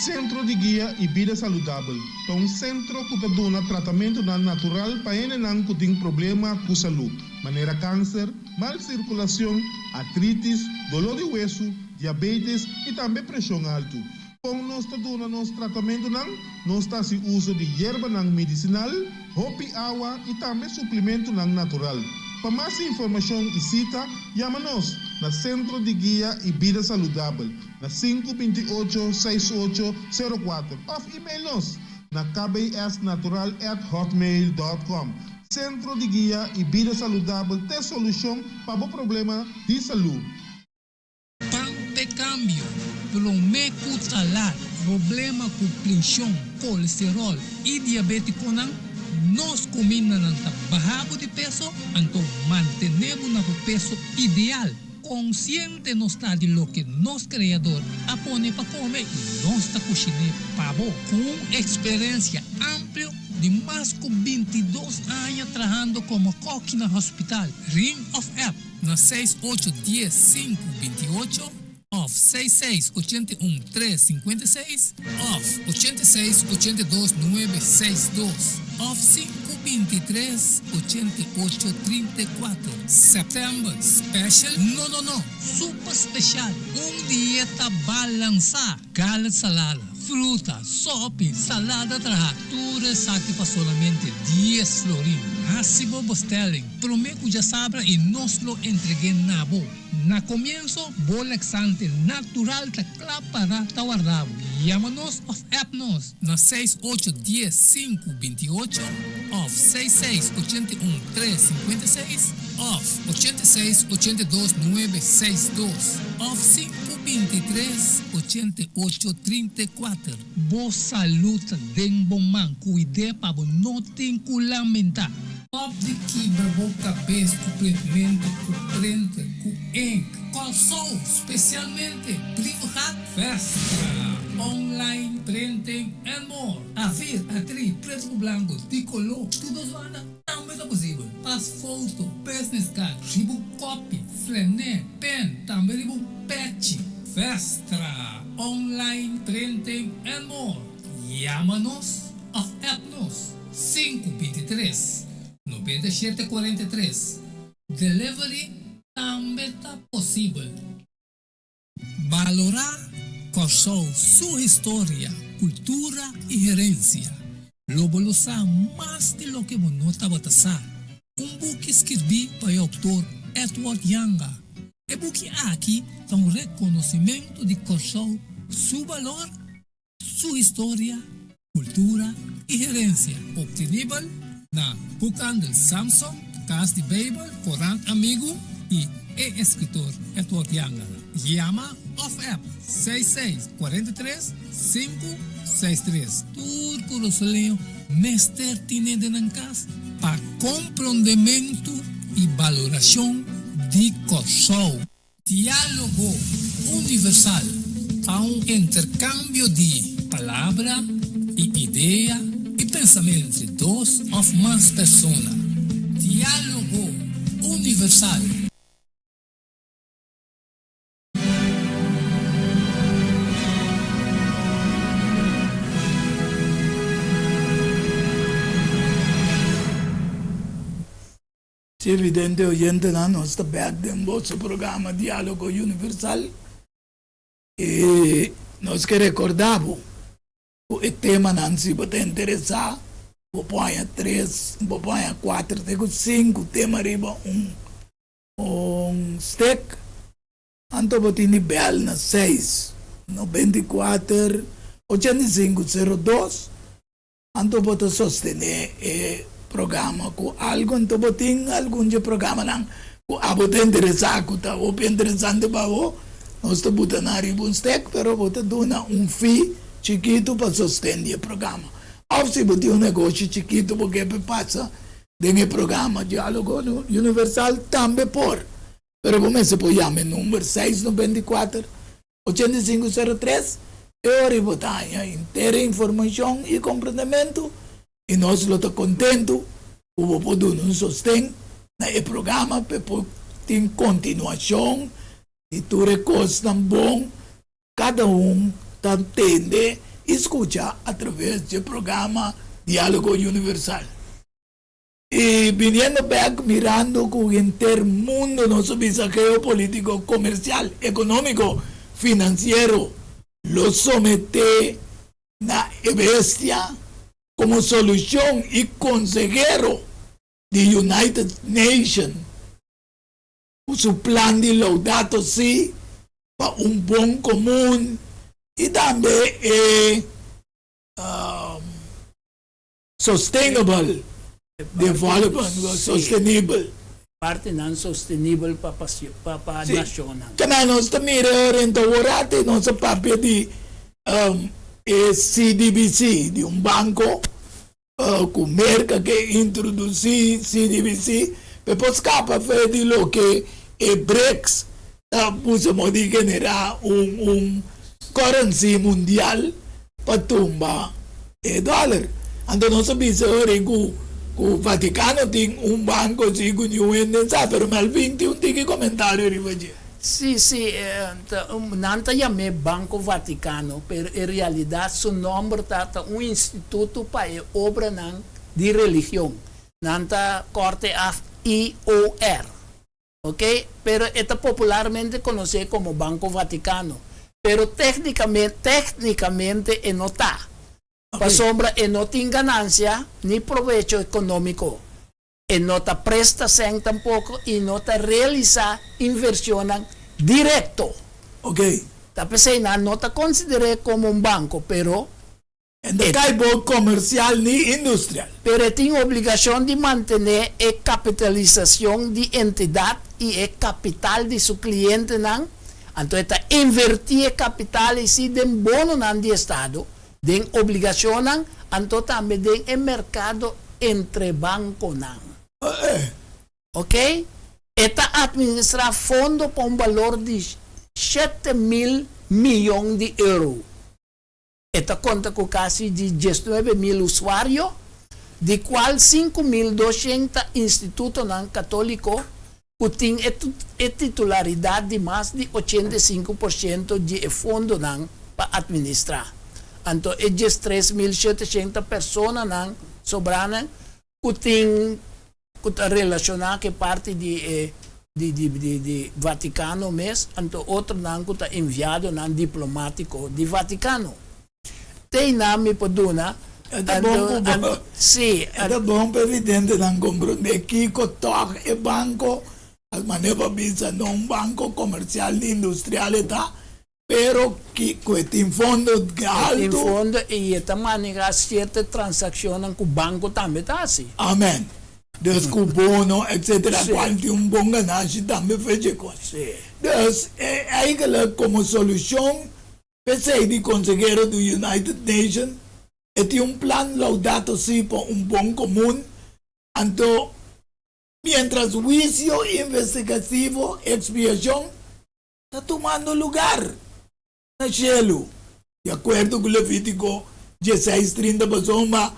Sentro di Guia i Bida Saludabel ta un sentro ku ta duna tratamentunan natural pa hendenan ku tin problema ku salú, manera kanser, Mal sirkulashon, artritis, doló di wesu, diabetes i tambe preshon altu. Kon nos ta duna nos tratamentunan? Nos ta hasi uso di yerbanan medisinal, hopi awa i tambe suplimentunan natural. Pa mas informashon i sita, yama nos na Sentro di Guia i Bida Saludabel na sinku 28 6 8 sero kuater òf email nos na kbsnatural at hotmail dòt kòm. Sentro di Guia i Bida Saludabel t'e solushon pa bo problema di salú. Pan p'e kambio, promé ku ta lat. Problema ku prenshon, kolesteròl i diabétikonan, nos kumindanan ta baha bo di peso, anto mantené bo na bo peso ideal. Konsiente nos ta di loke nos Kreador a pone pa kome i nos ta kushiné pa bo. Ku un eksperensia amplio di mas ku 22 aña trahando komo kòki na hospital, ring òf app na seis ocho dies sinku 28 òf seis seis 81 tres 56 òf 86 82 nuebe seis dos òf sinku 23 88 34. Sèptèmber special? No no no! Super special! Un dieta balansá! Garlic salada, fruta, sopi, salada traha, tur esaki pa solamente dies florin. Hasi bo bestelling promé ku djasabra i nos lo entreg'é na bo. Na komienso, bo laxante natural ta kla para ta warda bo. Yama nos òf app nos na seis ocho dies sinku binti ocho òf seis seis ochenta i un tres sinkuenta i seis òf ochenta i seis ochenta i dos nuebe seis dos òf sinku binti tres ochenta i ocho trinta i kuater. Bo salú ta den bo man, kuid'é pa bo no tin ku lamentá. Stop di kibra bo kabes ku printmentu, ku printer, ku ink. Kòrsou, spesialmente Brievengat, Vestra, online printing and more. Afir, atri, pretu ku blanku, di koló, tur dos banda tambe ta posibel. Pas foto, business card, riba un kopi, flené, pen, tambe riba un pechi. Vestra, online printing and more. Yama nos òf app nos. Sinku bintitres, 97 43. Delivery tambe ta posibel. Balorá Kòrsou su historia, kultura i herensia. Lo bo lo sa mas di loke bo no tabata sa. Un buki skirbí pa e outor Edward Janga. E buki aki ta un rekonosimentu di Kòrsou su balor Su historia, kultura i herensia obtenibel na Boekhandel Samson, Kas di Beibel, Korant Amigu i e eskritor Edward Janga. Yama òf app seis seis 43 sinku seis tres. Tur kurasoleño mester tine den nan kas pa komprondementu i balorashon di Kòrsou. Diálogo Universal ta un interkambio di palabra i idea i pensamentu entre dos òf mas persona. Diálogo Universal. Si evidente oyentenan nos ta bek den boso programa Dialogo Universal y nos ke recorda bo cu e temanan si bo ta interesa bo por haña tres bo por haña cuater te cu cinco tema riba un un stek anto bo tin di bel na seis 94 85 02. Anto bo ta sostené e programa ku algu? Anto bo tin algun dje programanan ku abo ta interesá, ku ta hopi interesante pa bo? Nos ta buta nan riba un stek, pero bo ta duna un fee chikitu pa sosten di e programa. Òf si bo tin un negoshi chikitu bo ke pa pasa den e programa Diálogo Universal tambe por. Pero bo mester por yama e number seis 94 85 03, e ora ei bo ta haña henter e informashon i komprendementu i nos lo ta kontentu ku bo por duna un sosten na e programa pa e por tin kontinuashon di tur e kosnan bon kada un ta tende i skucha atraves dje programa Diálogo Universal. I biniendo bek mirando ku henter mundo nos a bisa geopolitico, comercial, economico, financiero lo somete na e bestia como solucion i consehero di United Nation ku su plan di Laudato Si pa un bon comun i tambe e Sustainable development, sostenibel. Partinan sostenibel pa pa pa nacionnan. Kena nos ta mira e orenta worate nos a papia di e CDBC, di un banco cu Merca ke introduci CDBC pa e por scapa fe di loke e BRICS ta puso mo di genera un un currency mundial pa tumba e dòler. Anto nos a bisa ora ku ku Vatikano tin un banko si ku niun hende sa, pero Melvin tin un tiki komentario riba dje. Sí, sí, nan ta yam'é Banko Vatikano, pero en realidat su nòmber ta ta un instituto pa e obranan di religion. Nan ta kòrte af IOR. Ok, pero e ta popularmente konosé komo Banko Vatikano, pero téknikamente téknikamente e no ta, pasobra e no tin ganansia ni probecho ekonómiko. E no ta presta sèn tampoko i no ta realisá invershonnan direkto. Ok. Ta p'esei nan no ta konsider'é komo un banko, pero. E ta kai bo komersial ni industrial. Pero e tin obligashon di mantené e kapitalisashon di entidat i e kapital di su klientenan, anto e ta invertí e kapital esei den bononan di estado, den obligashonnan, anto tambe den e merkado entre bankonan. Ok? E ta atministrá fondo pa un balor di 7000 miyon di euro. E ta konta ku kasi di 19.000 usuario, di kual 5200 ta institutonan katóliko ku tin e titularidat di mas di 85% di e fondonan pa atministrá. Anto e 13.700 ta personanan sobranan ku tin ku ta relashoná ku e parti di e di di di di Vatikano mes, anto otronan ku ta enviadonan diplomátiko di Vatikano. Te einan mi por duna. E ta bon ku bo. Sí. E ta bon pa e videntenan komprondé kiko tòg e banko, al manera pa bisa no un banko komersial ni industrial e ta, pero ki ku e tin fondo altu. E tin fondo i e ta manehá sierto transakshonnan ku banko tambe ta hasi. Amen. Dus ku bono etcetera kual tin un bon ganashi tambe fecha kon. Dus eigenlijk komo solushon p'esei di konsehero di United Nation e tin un plan Laudato Si pa un bon komun anto mientras huisio investigativo ekspiashon ta tumando lugar na shelu. Di akuerdo ku Levítiko dieseis 30 pasobra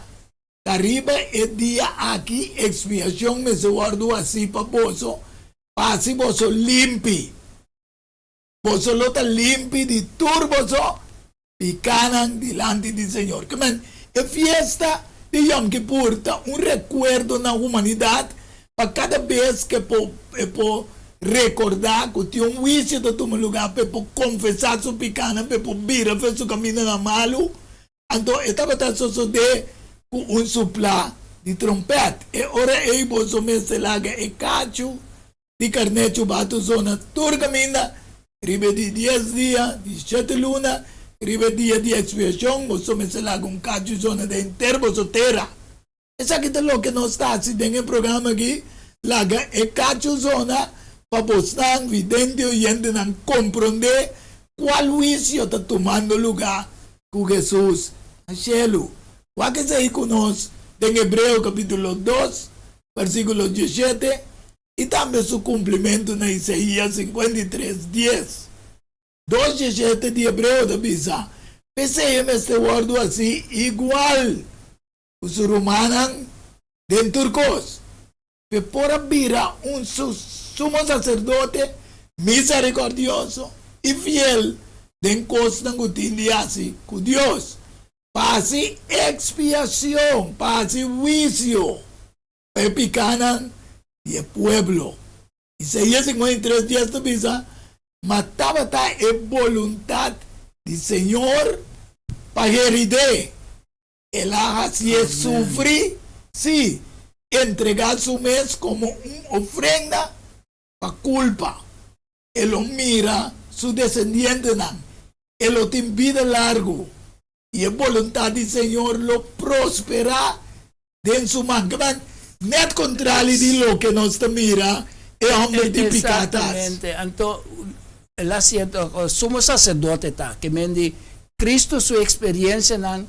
ta riba e dia aki ekspiashon mester wòrdu hasí pa boso, pa hasi boso limpi. Boso lo ta limpi di tur boso pikánan dilanti di Señor. Ke men, e fiesta di Yom Kippur ta un rekuerdo na humanidat pa kada bes ku e por rekordá ku tin un huisio ta tuma lugá pa e por konfesá su pikánan, pa e por bira for su kamindanan malu. Anto e tabata sosodé ku un suplá di trompèt. E ora ei boso mester laga e kachu di karné chubatu zona tur kaminda riba e di dies dia di shete luna, riba e dia di ekspiashon, boso mester laga un kachu zona den henter boso tera. Esaki ta loke nos ta hasi den e programa aki, laga e kachu zona pa bosnan vidente oyentenan komprondé kual huisio ta tumando lugá ku Hesus na shelu. Wak esei ku nos den Hebreo kapítulo 2, versíkulo 17 i tambe su kumplimentu na Isaías 53, 10. 2 17 di Hebreo ta bisa, P'esei e mester wòrdu hasí igual ku su rumannan den tur kos, p'e por a bira un sumo saserdote miserikòrdioso i fiel den kosnan ku tin di hasi ku Dios, pa hasi ekspiashon, pa hasi huisio pa e pikánan di e pueblo. Isaías 53 dies ta bisa, Ma tabata e boluntat di Señor pa herid'é. El a hasié sufri, sí, entregá su mes komo un ofrenda pa kulpa. E lo mira su desendientenan, e lo tin bida largu, i e boluntat di Señor lo prosperá den su man. Ke men, nèt kontrali di loke nos ta mira e hòmber di piká ta hasi. Exactamente. Anto, el a siento, sumo saserdote ta, ke men di Cristo su eksperiencianan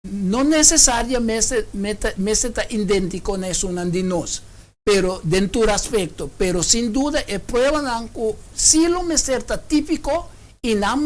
no nesesariamente mester ta idéntiko na esunnan di nos, pero den tur aspekto. Pero sin duda e pruebanan ku sí lo mester ta típiko i nan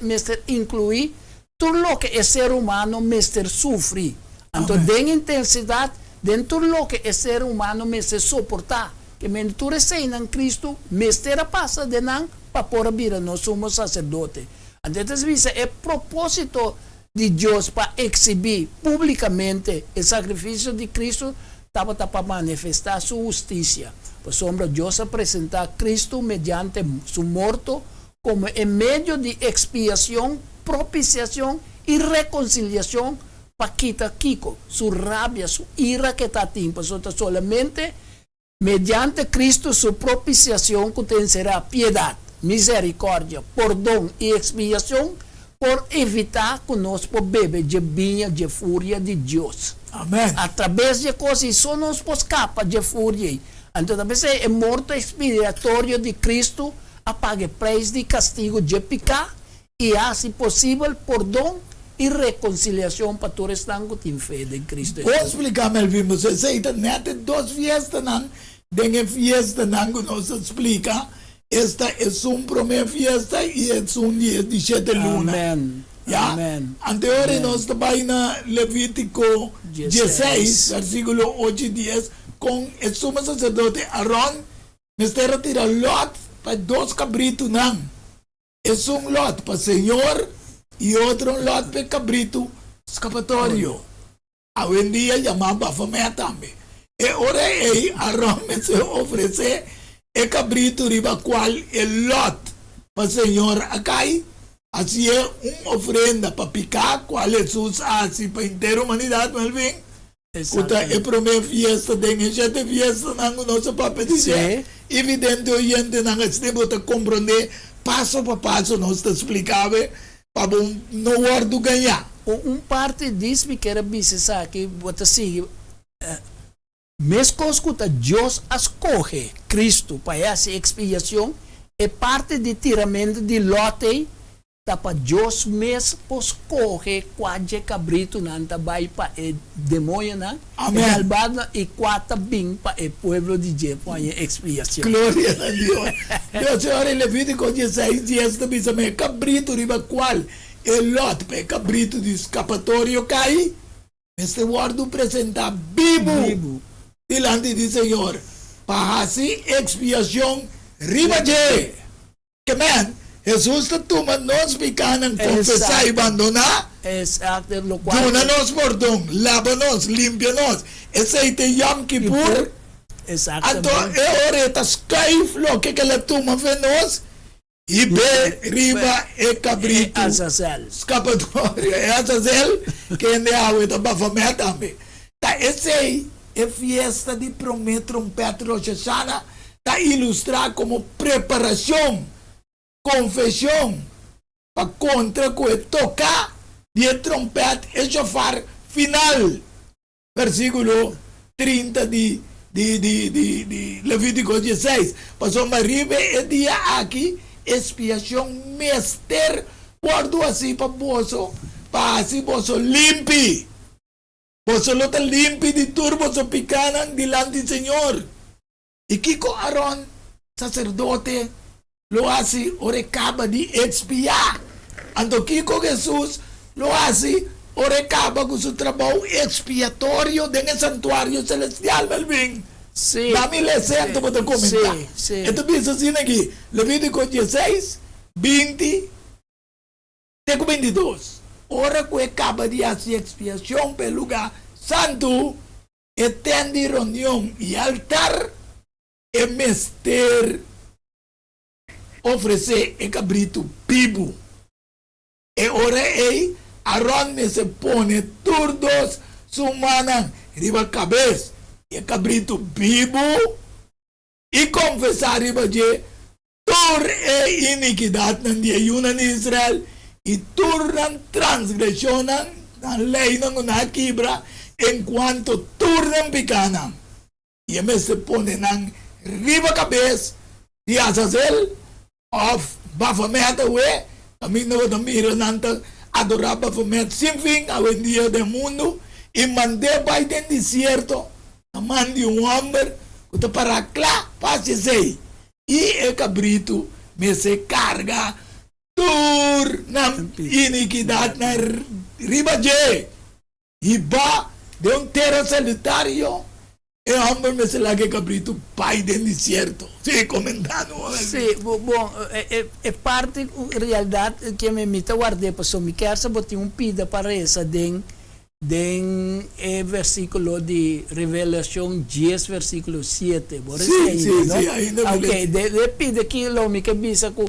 mester inkluí tur loke e ser humano mester sufri. Anto den intensidat, den tur loke e ser humano mester soportá. Ke men tur eseinan Kristu mester a pasa den nan pa por a bira nos Sumo Saserdote. Anto e ta bisa e propósito di Dios pa eksibí públikamente e sakrifisio di Kristu tabata pa manifestá Su hustisia, pasobra Dios a presentá Kristu mediante Su morto komo e medio di ekspiashon, propisiashon i rekonsiliashon. Pa kita kiko? Su rabia, su ira ku e ta tin, pasobra ta solamente mediante Kristu su propisiashon ku ta enserá piedat, miserikòrdia, pordon i ekspiashon por evitá ku nos por bebe dje biña dje furia di Dios. Amen. Atrabes dje kos ei so nos por skapa dje furia ei. Anto ta p'esei e morto ekspiatorio di Kristu a paga e preis di kastigu dje piká i hasi posibel pordon i rekonsiliashon pa tur esnan ku tin fe den Kristu Bon Hesus. spliká, Melvin, boso esei ta nèt e dos fiestanan den e fiestanan ku nos a splika, esta esun promé fiesta i esun di e di shete luna. Amen. Ya? Amen. Ante ora Amen. nos ta bai na Levítiko 16. dieseis, versíkulo ocho i dies, kon e sumo saserdote Aron mester a tira lòt pa e dos kabritunan. Esun lòt pa Señor i otro un lòt pa e kabritu skapatorio, awendia yamá Baphomet tambe. E ora ei Aron mester ofresé e kabritu riba kual e lòt pa Señor a kai, hasié un ofrenda pa piká kual Hesus a hasi pa henter humanidat, Melvin. Ku ta e promé fiesta den e shete fiestanan ku nos a papia di dje. Evidente oyentenan asina bo ta komprondé paso pa paso nos ta spliká bo pa bo no wòrdu gañá. Un parti dis mi kier a bisa esaki, bo ta sigui meskos ku ta Dios a skohe Kristu pa e hasi ekspiashon, e parti di tiramentu di lòt ei Ta pa Dios mes por scoge cua dje cabritonan ta bay pa e demoñonan, e malbadonan, y cua ta bin pa e pueblo di dje por haña expiacion. Gloria na Dios. Dios Señor, en Levítico dieseis dies ta bisa ma e cabrito riba cual e lot pa e cabrito di scapatorio cay, mester wordo presenta bibu dilanti di Señor pa haci expiacion riba dje. Ke men, Hesus ta tuma nos pikánan, konfesá i bandoná, duna nos pordon, laba nos, limpia nos. Esei ta e Yom Kippur. Anto e ora e ta skuif loke ku el a tuma fe nos i be riba e kabritu skapatorio, e Azazel, kende awe ta Baphomet tambe. Ta esei e fiesta di promé trompèt Rosh Hashanah ta ilustrá komo preparashon, konfeshon, pa kontra ku e toká di e trompèt, e shofar, final. Versíkulo 30 di di di di di Levítiko dieseis. Pasobra riba e dia aki ekspiashon mester wòrdu hasí pa boso, pa hasi boso limpi. Boso lo ta limpi di tur boso pikánan dilanti Señor. I kiko Aron, saserdote, lo hasi ora e kaba di ekspiá? Anto kiko Hesus lo hasi ora e kaba ku su trabou ekspiatorio den e santuario selestial? Melvin, dami lese anto bo ta komentá. E ta bisa asina aki, Levítiko dieseis, 20. Te ku 22. Ora ku e kaba di hasi ekspiashon pa e lugá santu, e tènt di reunion i e altar, e mester ofresé e kabritu bibu. E ora ei Aron mester pone tur dos su mannan riba kabes di e kabritu bibu i konfesá riba dje Tur e inikidatnan di e yunan di Israel i tur nan transgreshonnan, nan leinan ku nan a kibra, enkuanto tur nan pikánan, i e mester pone nan riba kabes di Azazel òf Bafomet awe, kaminda bo ta mira nan ta adorá Bafomet sin fin awendia den mundu, i mand'é bai den desierto na man di un hòmber ku ta pará kla pa hasi esei. I e kabritu mester karga tur nan inikidatnan riba dje. Hibá den un tera solitario, e hòmber mester laga e kabritu bai den desierto. Sí, komentá no. Sí, bon, e parti ku realdat ke mi ta ward'é pasobra mi kier sa bo tin un pida pa resa den Den e versíkulo di Revelashon dies versíkulo siete, bo resi Sí, ainda, sí, no? sí, ainda mi Ok, lesi. de, de pida ki lo mi ke bisa ku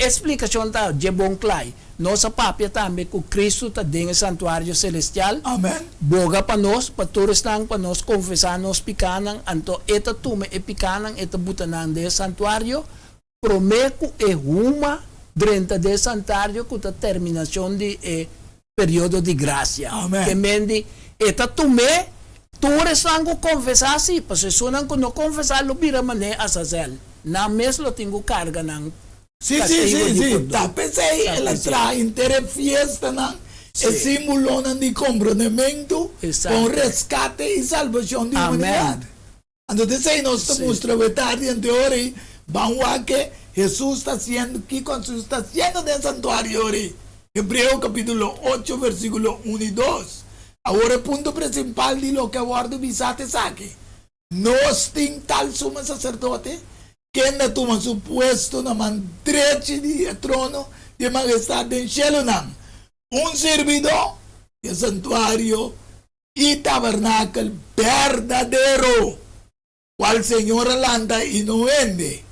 E splikashon ta dje bon klai. Nos a papia tambe ku Kristu ta den e santuario selestial. Amen. Boga pa nos, pa tur esnan pa nos konfesá nos pikánan, anto E ta tuma e pikánan, E ta buta nan den e santuario, promé ku e huma drenta den e santario ku ta terminashon di e periodo di grasia. Amen. Ke men di, E ta tum'é, tur esnan ku konfesá sí, pasobra esunnan ku no konfesá lo bira manera Azazel. Nan mes lo tin ku karga nan Sí, sí, kastigo sí, di sí. pordon. Ta p'esei Ta el a p'esei. traha henter e fiestanan, e Sí. símbolonan di komprondementu pa un Esakto. reskate i salbashon di Amèn. humanidat. Anto t'esei nos ta Sí. mustra awe tardi ante ora ei, ban wak ke Hesus ta hasiendo, kiko Hesus ta hasiendo den santuario ora ei. Hebreo kapítulo ocho versíkulo un i dos. Awor e punto prinsipal di loke a wòrdu bisá ta esaki, Nos tin tal sumo saserdote, kende a tuma su puesto na man drechi di e trono di e Mahestat den shelunan, un sirbidó di e santuario i tabernakel berdadero, kual Señor a lanta i no hende.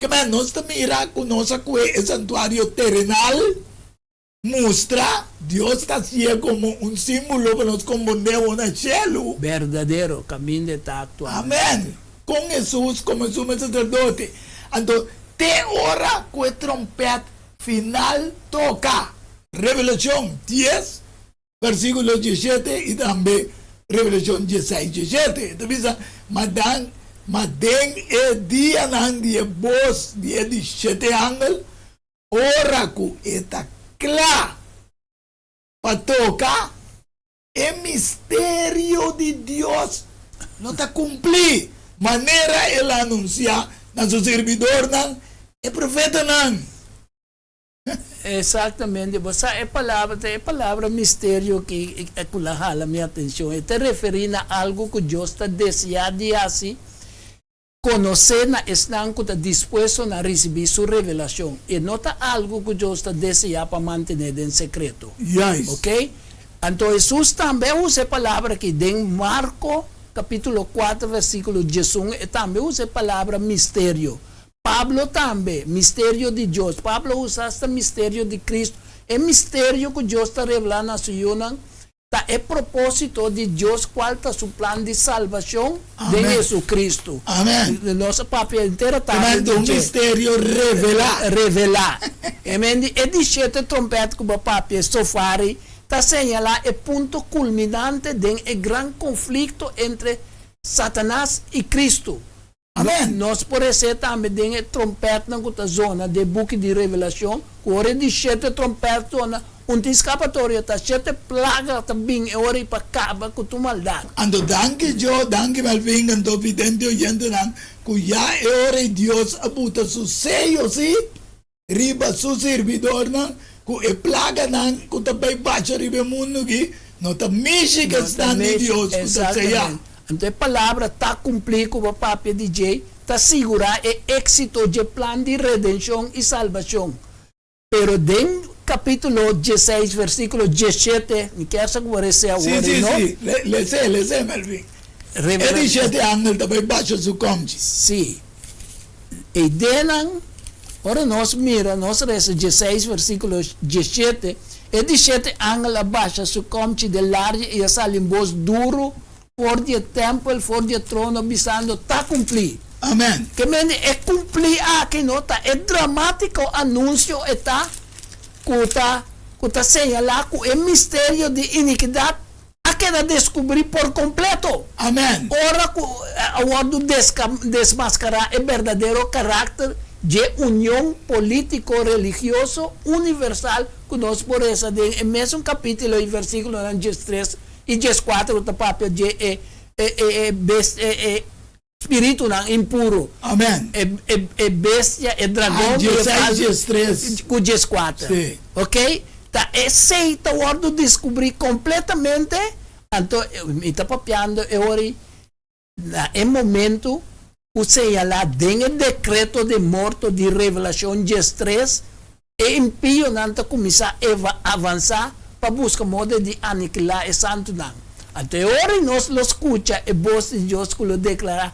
Kmen nos ta mira ku nos a kue e santuario terenal mustra Dios ta hasié komo un símbolo pa nos kompondé awor na shelu. Berdadero, kaminda e ta aktualmente. Amèn! Kon Hesus komo e Sumo Saserdote. Anto, te ora ku e trompèt final toka. Revelashon dies, Versíkulo diesshete i tambe Revelashon diesseis diesshete ta bisa, Ma dan, ma den e dianan di e bos di e di shete angel, ora ku e ta kla pa toka, e misterio di Dios lo ta kumplí, manera el a anunsiá na su sirbidornan, e profetanan. Exactamente, bo sa e palabra ta e palabra misterio ki cu la hala mi atencion. E ta referi na algo cu Dios ta desea di haci conoce na esnan cu ta dispuesto na ricibi su revelacion. E no ta algo cu Dios ta desea pa mantene den secreto. Juist. Ok? Anto Jesus tambe a usa e palabra aki den Marco capitulo cuater versiculo diesun e tambe usa e palabra misterio. Pablo tambe, misterio di Dios. Pablo usa asta misterio di Cristo. E misterio cu Dios ta revela na su yunan ta e proposito di Dios cual ta su plan di salbacion den Amen. Jesucristo. Amen. Nos a papia henter a tardi Amen, di un dje. misterio revela. Revela. Amen. Di e di shete trompet cu bo a papia, sofari, ta señala e punto culminante den e gran conflicto entre Satanas y Cristo. Amen. Nos por hesé tambe den e trompètnan ku ta zona den e buki di Revelashon, ku ora e di shete trompèt zona, un tin skapatorio, ta shete plaga ta bin e ora ei pa kaba ku tur maldat. Anto danki Joe, danki Melvin, anto vidente oyentenan ku ya e ora ei Dios a buta su seyo, sí, riba su sirbidornan, ku e plaganan ku ta bai basha riba e mundu aki no ta mishi ku esnan di Dios ku ta seyá. Anto e palabra ta kumplí ku bo papia di dje ta sigurá e éksito dje plan di redenshon i salbashon. Pero den kapítulo dieseis versíkulo diesshete, mi kier sa ku bo resé awor Sí, ei, sí, no? sí. Les'é, les'é, Melvin. E di shete angel ta bai basha su kòmchi. Sí. E ideanan, ora nos mira, nos resa dieseis versíkulo diesshete, E di shete angel a basha su kòmchi den laria i a sali un bos duru for di e tèmpel, for di e trono, bisando, Ta kumplí! Amèn. Ke mende e kumplí aki no ta e dramátiko anunsio e ta ku ta ku ta señalá ku e misterio di inikidat a keda deskubrí por kompleto. Amen. Ora ku a wòrdu desmaskará e berdadero karakter dje union polítiko-religioso universal ku nos por resa den e mesun kapítulo i versíkulonan diestres i dieskuater ku ta papia dje e e Spiritunan impuru. Amen. E, e, e bestia, e dragon Ah, ku e dieseis, falsu, diestres. ku dieskuater. Sí. Ok? Ta esei ta wòrdu diskubrí kompletamente, anto mi ta papiando e ora ei na e momentu ku señalá den e dekreto di morto di Revelashon diestres, E impionan ta kuminsá eva avansá pa buska moda di anikilá e santunan. Anto e ora ei nos lo skucha e bos di Dios ku lo deklará,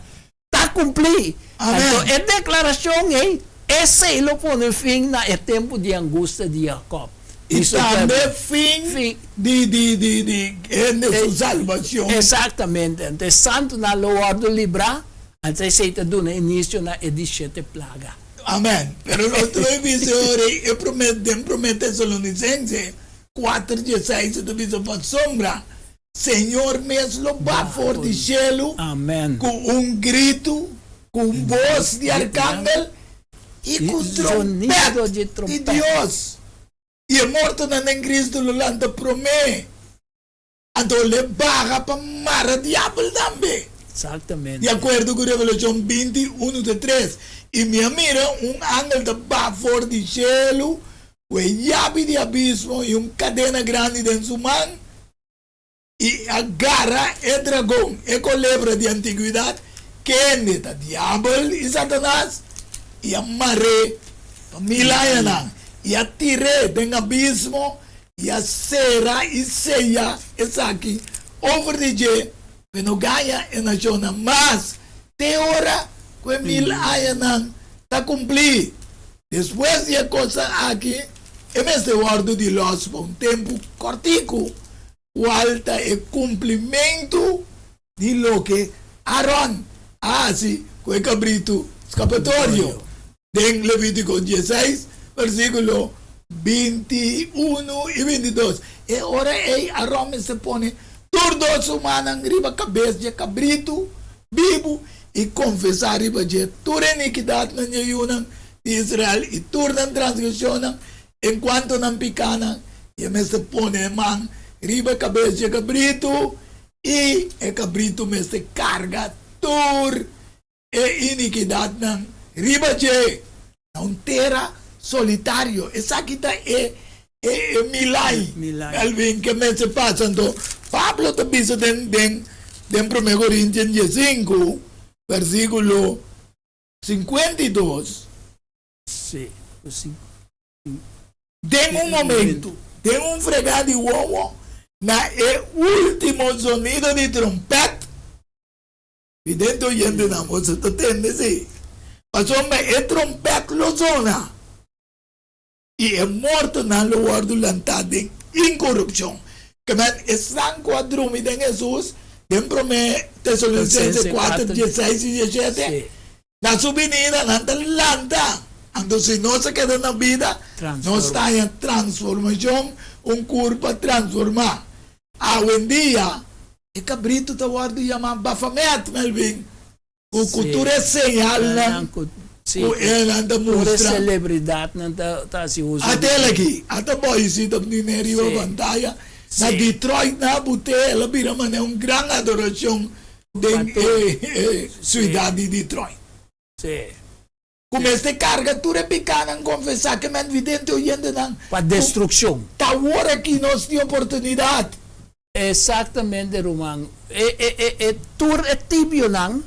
Ta kumplí! Amèn! Anto e deklarashon ei Esei lo pone fin na e tempu di angustia di Jakòb. I tambe fin di di di di hende su salbashon. Eksaktamente. Anto e santunan lo wòrdu librá, anto esei ta duna inisio na e di shete plaga. Amèn. Pero nos ta bai bisa ora ei e promé den Promé Tesalonisense kuater dieseis e ta bisa pasobra Señor mes lo ba for di shelu ku un gritu, ku un bos di arkangel i ku trompèt di Dios. I e mortonan den Kristu lo lanta promé. Anto lo e baha pa mara diabel tambe. Di akuerdo ku Revelashon 20, unu te tres, I mi a mira un angel ta baha for di shelu ku e yabi di abismo i un kadena grandi den su man, i a gara e dragon, e kolebra di antiguidat, kende ta Diabel i Satanas, i a mar'é pa mil añanan, i a tir'é den abismo, i a sera i seya esaki over di dje, pa e no gaña e nashonnan mas, te ora ku e mil añanan ta kumplí. Despues di e kosnan aki, e mester wòrdu di lòs pa un tempu kòrtiku, kual ta e kumplimentu di loke Aron a hasi ku e kabritu skapatorio den Levítiko dieseis, versíkulo 21 i 22. E ora ei Aron mester pone tur dos su mannan riba kabes dje kabritu bibu i konfesá riba dje tur e inikidatnan dje yunan di Israel i tur nan transgreshonnan enkuanto nan pikánan, i e mester pone e man riba e kabes dje kabritu, i e kabritu mester karga tur e inikidatnan riba dje. Na un tera solitario. Esaki ta e e milai, Melvin, ke mester pasa. Anto Pablo ta bisa den den den Promé Korintian diesinku, versíkulo 52. Sí, sí. Den un momento, den un fregá di wowo, na e último zonido di trompèt, Vidente oyentenan, boso ta tende si? Pasobra e trompèt lo zona, i e mortonan lo wòrdu lantá den inkorupshon. Kemen esnan ku a drumi den Hesus, den Promé Tesalonisense kuater, dieseis i dieshete, na su binida nan ta lanta. Anto si nos a keda na bida, nos ta haña transformashon, un kurpa transformá. Awendia, E kabritu ta wòrdu yamá Baphomet, Melvin, ku ku tur e señalnan ku enan ta mustra. Tur e selebridatnan ta hasi uso di. Ata el aki, ata boycito ku tin riba pantaya. Na Detroit nan a but'é, el a bira manera un gran adorashon den e siudat di Detroit. Ku mester karga tur e pikánan konfesá ke men vidente oyentenan Pa destrukshon. Ta awor aki nos tin oportunidat. Exactamente ruman. E e e e tur e tibionan,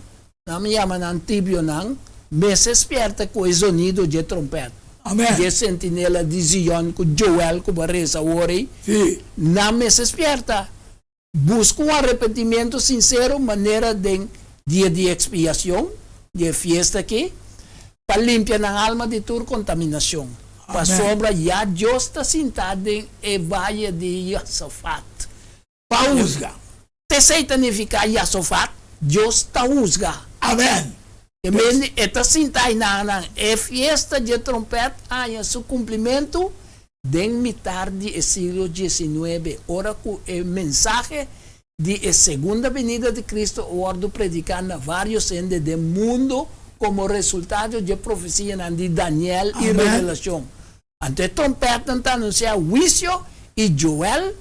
nan mi yama nan tibionan, mester spierta ku e zonido dje trompèt. Amen. Dje sentinela di Zion ku Joel ku bo a resa awor ei. Sí. Nan mester spierta. Buska un arepentimentu sinsero manera den Dia di Ekspiashon, di e fiesta aki, pa limpia nan alma di tur kontaminashon, pasobra ya Dios ta sintá den e vaye di Yosafat. Pa husga. P'esei ta nifiká Yasofat, Dios ta husga. Amèn. E mende e ta sinta aynan. E fiesta dje trompèt haña su kumplimentu den mitar di e siglo diesnuebe, ora ku e mensahe di e segunda binida di Kristu a wòrdu prediká na vários hende den mundu komo resultado dje profesianan di Daniel i Revelashon. Anto e trompètnan ta anunsiá huisio i Joel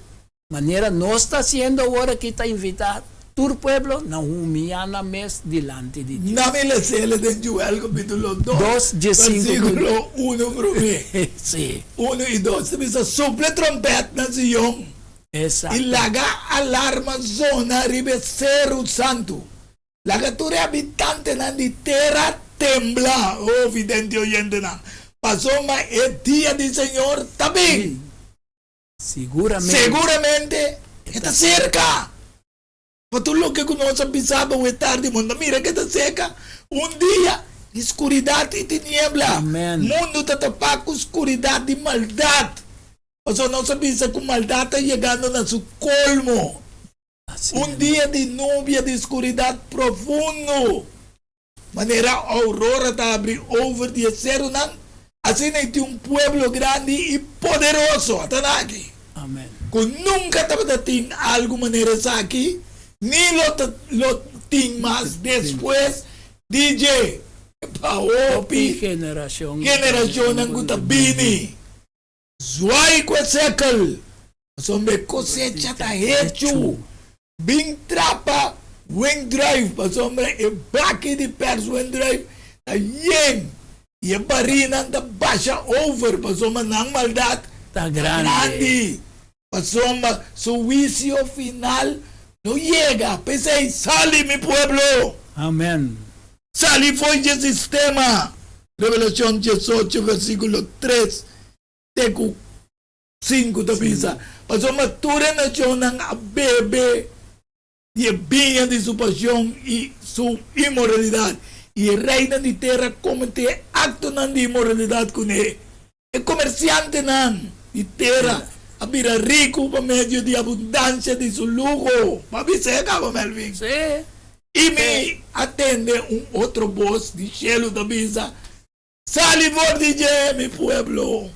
Manera nos ta hasiendo awor aki ta invitá tur pueblo na humiyá nan mes dilanti di Dios. Na mi lesele den Joel kapítulo dos, versíkulo uno promé. Sí. Uno i dos ta bisa, Supla e trompèt na Sion i laga alarma zona riba e seru santu. Laga tur e habitantenan di tera tembla, o vidente oyentenan, pasobra e dia di Señor ta bin. Siguramente. Seguramente e ta serka. Pa tur loke ku nos a bisa bo e tardi, bo no ta mira ke ta serka. Un dia di skuridat i tiniebla. Amen. Mundu ta tapá ku skuridat di maldat. Pasobra nos a bisa ku maldat ta yegando na su kolmo. Un dia di nubia di skuridat profundo. Manera aurora ta habri over di e serunan, asina i tin un pueblo grandi i poderoso, ata nan aki, ku nunka tabata tin algu manera esaki, ni lo ta lo tin mas despues di dje, pa hopi generashonnan ku ta bini. Zwaai ku e sekel, pasobra e kosecha ta hechu. Bin trapa wendruif, pasobra e baki di pers wendruif ta yen i e barinan ta basha over, pasobra nan maldat ta grandi. Pasobra su huisio final lo yega. P'esei, sali, mi pueblo! Amen. Sali fo'i dje sistema! Revelashon 18 versíkulo 3 te ku 5 ta bisa, Pasobra tur e nashonnan a bebe di e biña di su pashon i su inmoralidat, i e reinan di tera a kometé aktonan di inmoralidat kuné. E komersiantenan di tera a bira riku pa medio di abundansia di su luho. Bo a bisa e kaba, Melvin? Sí. I mi a tende un otro bos di shelu ta bisa, Sali for di dje, mi pueblo,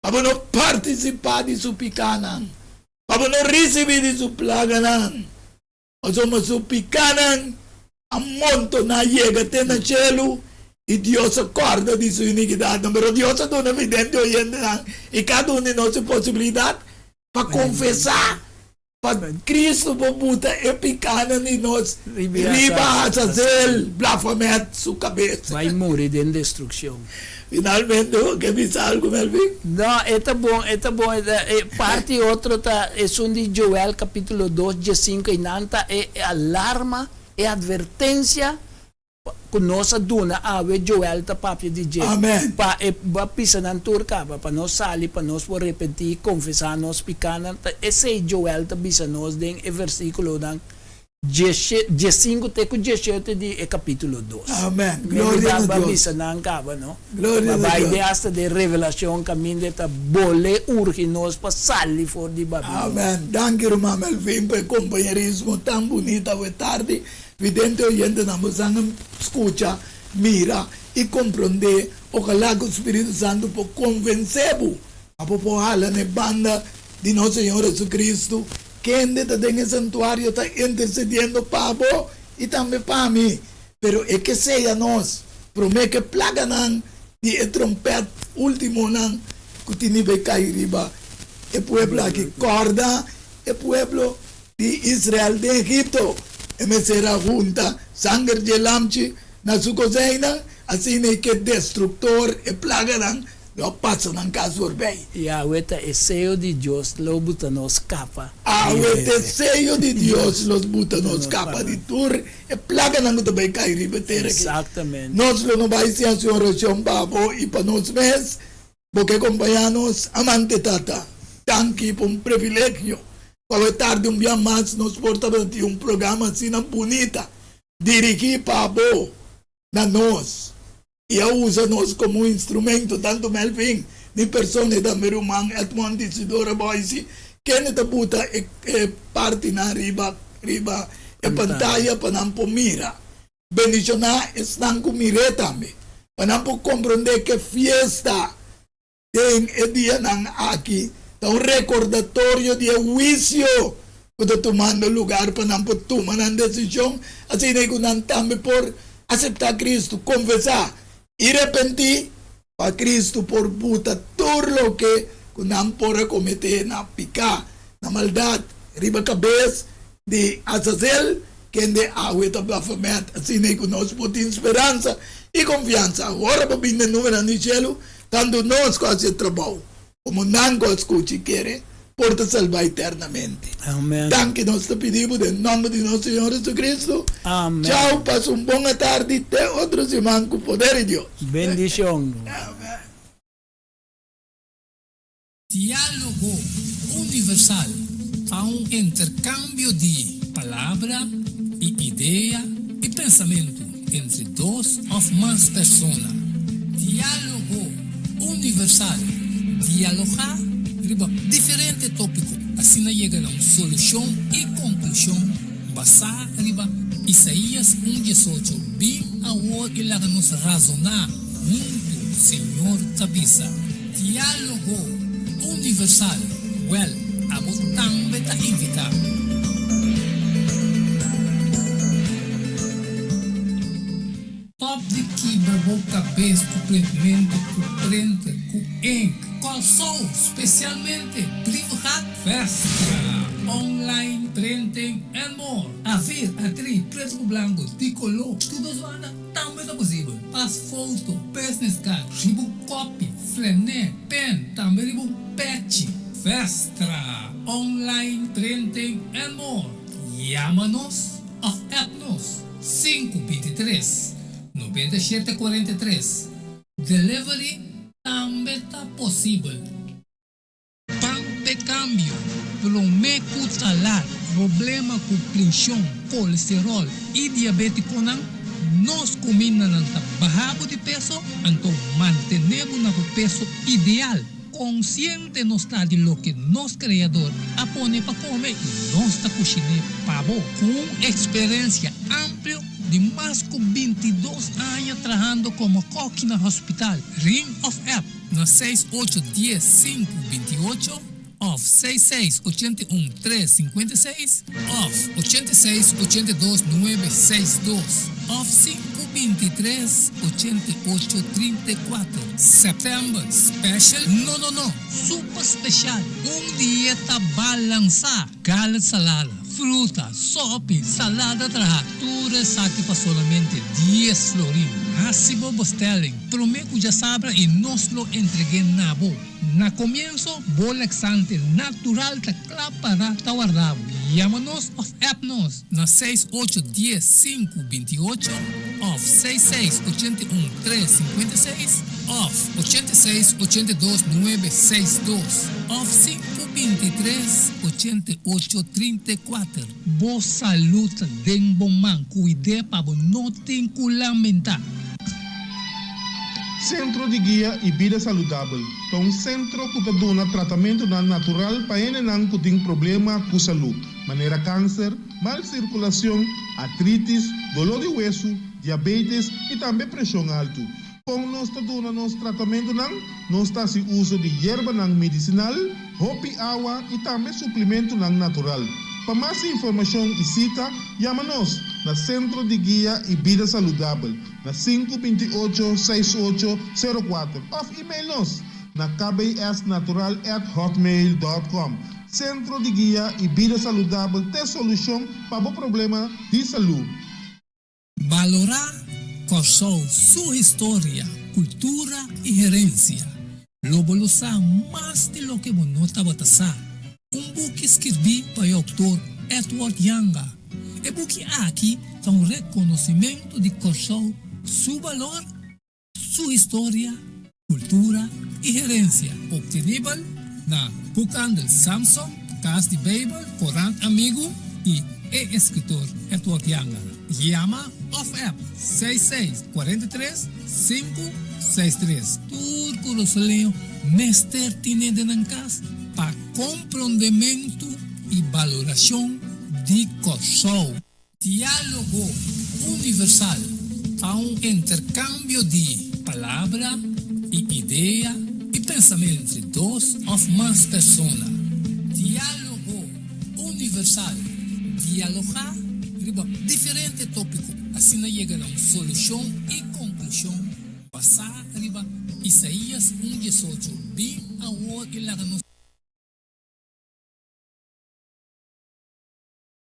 pa bo no partisipá di su pikánan, pa bo no risibí di su plaganan. Pasobra su pikánan a montoná yega te na shelu, i Dios a kòrda di su inikidatnan. Pero Dios a duna vidente oyentenan i kada un di nos e posibilidat pa konfesá pa Cristo por buta e pikánan di nos riba Azazel, Baphomet, su kabes. Bai muri den destrukshon. Finalmente bo ke bisa algu, Melvin? No, e ta bon, e ta bon. E ta, e parti otro ta esun di Joel capítulo dos, diesinco, einan ta e alarma, e advertencia cu nos a duna awe, Joel ta papia di dje. Amen. Pa e ba pisa nan tur caba, pa nos sali, pa nos por repenti y confesa nos picanan. Ta esey Joel ta bisa nos den e versiculonan Diesinku te ku diesshete di e kapítulo dos. Amen. Gloria na Ba Dios. bisa nan kaba, no? Gloria Ba na bai Dios. den asta den Revelashon kaminda e ta bole urgi nos pa sali for di Babilonia. Amen. Danki ruman Melvin pa e kompañerismo tan bunita awe tardi. Vidente oyentenan bo san a skucha, mira i komprondé. Ojalá ku Spiritu Santu por konvensé bo pa bo por hala na e banda di nos Señor Jesucristo. Kende ta den e santuario ta intersediendo pa bo i tambe pa mi. Pero e ke seya nos promé ku e plaganan di e trompèt últimonan ku tini bai kai riba e pueblo aki. Kòrda e pueblo di Israel den Egipto. E mester a hunta sanger dje lamchi na su kozijnnan, asina e ke destruktor e plaganan Lo a pasa nan kas voorbij. Yahweh ta e seyo di Dios lo buta nos kapa di Awe ta e hende. seyo di Dios los buta nos kapa di tur e plaganan ku ta bai kai riba e tera aki. Exactamente. Nos lo no bai sin hasi un orashon pa bo i pa nos mes. Bo ke kompañá nos? Amante Tata, danki pa un privilegio ku awe tardi un bia mas nos por tabata tin un programa asina bunita dirigí pa bo na nos. I a usa nos komo un instrumento, tantu Melvin, mi persona i tambe ruman Edmond Isidora Boisi, kende ta buta e partinan riba riba e pantaya pa nan por mira. Bendishoná esnan ku mir'é tambe, pa nan por komprondé ke fiesta Den e dianan aki ta un rekordatorio di e huisio ku ta tumando lugar pa nan por tuma nan desishon, asina ku nan tambe por aseptá Kristu, konfesá i repentí pa Kristu por buta tur loke ku nan por a kometé na piká, na maldat, riba kabes di Azazel, kende awe ta Baphomet. Asina ku nos por tin speransa i konfiansa ora pa bini den nubenan di shelu. Tantu nos ku hasi e trabou komo nan ku a skucha i kere por ta salbá eternamente. Amen. Danki nos ta pidi bo den nòmber di nos Señor Jesucristo. Amen. Chau, pasa un bon atardi te otro siman ku poder di Dios. Bendishon. Amen. Diálogo Universal ta un interkambio di palabra i idea i pensamentu. entre dos òf mas persona. Diálogo Universal, Dialogá riba diferente tópiko asina yega na un solushon i konklushon basá riba Isaías un diesocho, Bin awor i laga nos razoná huntu, Señor ta bisa. Diálogo Universal, Wèl, abo tambe ta invitá. Stop di kibra bo kabes ku printmentu, ku printer, ku ink. Kòrsou, spesialmente Brievengat, Vestra, online printing and more. Afir, atri, pretu ku blanku, di koló, tur dos banda tambe ta posibel. Pas foto, business card, riba un kopi, flené, pen, tambe riba un pechi. Vestra, online printing and more. Yama nos òf app nos. 5 23 97 43. Delivery tambe ta posibel. Ban p'e kambio, promé ku ta lat. Problema ku preshon, kolesteròl i diabétikonan, nos kumindanan ta baha bo di peso, anto mantené bo na bo peso ideal. Konsiente nos ta di loke nos Kreador a pone pa kome i nos ta kushiné pa bo. Ku un eksperensia amplio di mas ku 22 aña trahando komo kòki na hospital, ring òf app na 6 8 10 5 28 òf 6 6 81 3 56 òf 86 82 9 6 2 òf 5 23 88 34. Sèptèmber special? No no no! Super spesial! Un dieta balansá! Garlic salada, fruta, sopi, salada trahá, tur esaki pa solamente 10 florin. Hasi bo bestelling promé ku djasabra i nos lo entreg'é na bo. Na komienso, bo laxante natural ta kla pará ta warda bo. Yama nos òf app nos na 6 8 10 5 28 òf 6 6 81 3 56 òf 86 82 9 6 2 òf 5 23 88 34. Bo salú ta den bo man, kuid'é pa bo no tin ku lamentá. Sentro di Guia i Bida Saludabel ta un sentro ku ta duna tratamentunan natural pa hendenan ku tin problema ku salú, manera kanser, mal sirkulashon, artritis, doló di wesu, diabetes i tambe preshon altu. Kon nos ta duna nos tratamentunan? Nos ta hasi uso di yerbanan medisinal, hopi awa i tambe suplementunan natural. Pa mas informashon i sita, yama nos na Sentro di Guia i Bida Saludabel na 5 28 68 04 òf email nos na kbsnatural@hotmail.com. Sentro di Guia i Bida Saludabel ta solushon pa bo problema di salú. Balorá Kòrsou su historia, kultura i herensia. Lo bo lo sa mas di loke bo no tabata sa. Un buki skirbí pa e outor Edward Yanga. E buki aki ta un rekonosimentu di Kòrsou su balor, su historia, kultura i herensia. Optenibel na Boekhandel Samson, Kas di Beibel, Korant Amigu i e eskritor Edward Yanga. Yama òf app 66 43 5 63. Tur kurasoleño mester tine den nan kas pa komprondementu i balorashon di Kòrsou. Diálogo Universal ta un interkambio di palabra i idea i pensamentu entre dos òf mas persona. Diálogo Universal, Dialogá riba diferente tópiko asina yega na un solushon i konklushon basá riba Isaías un 18, Bin awor i laga nos.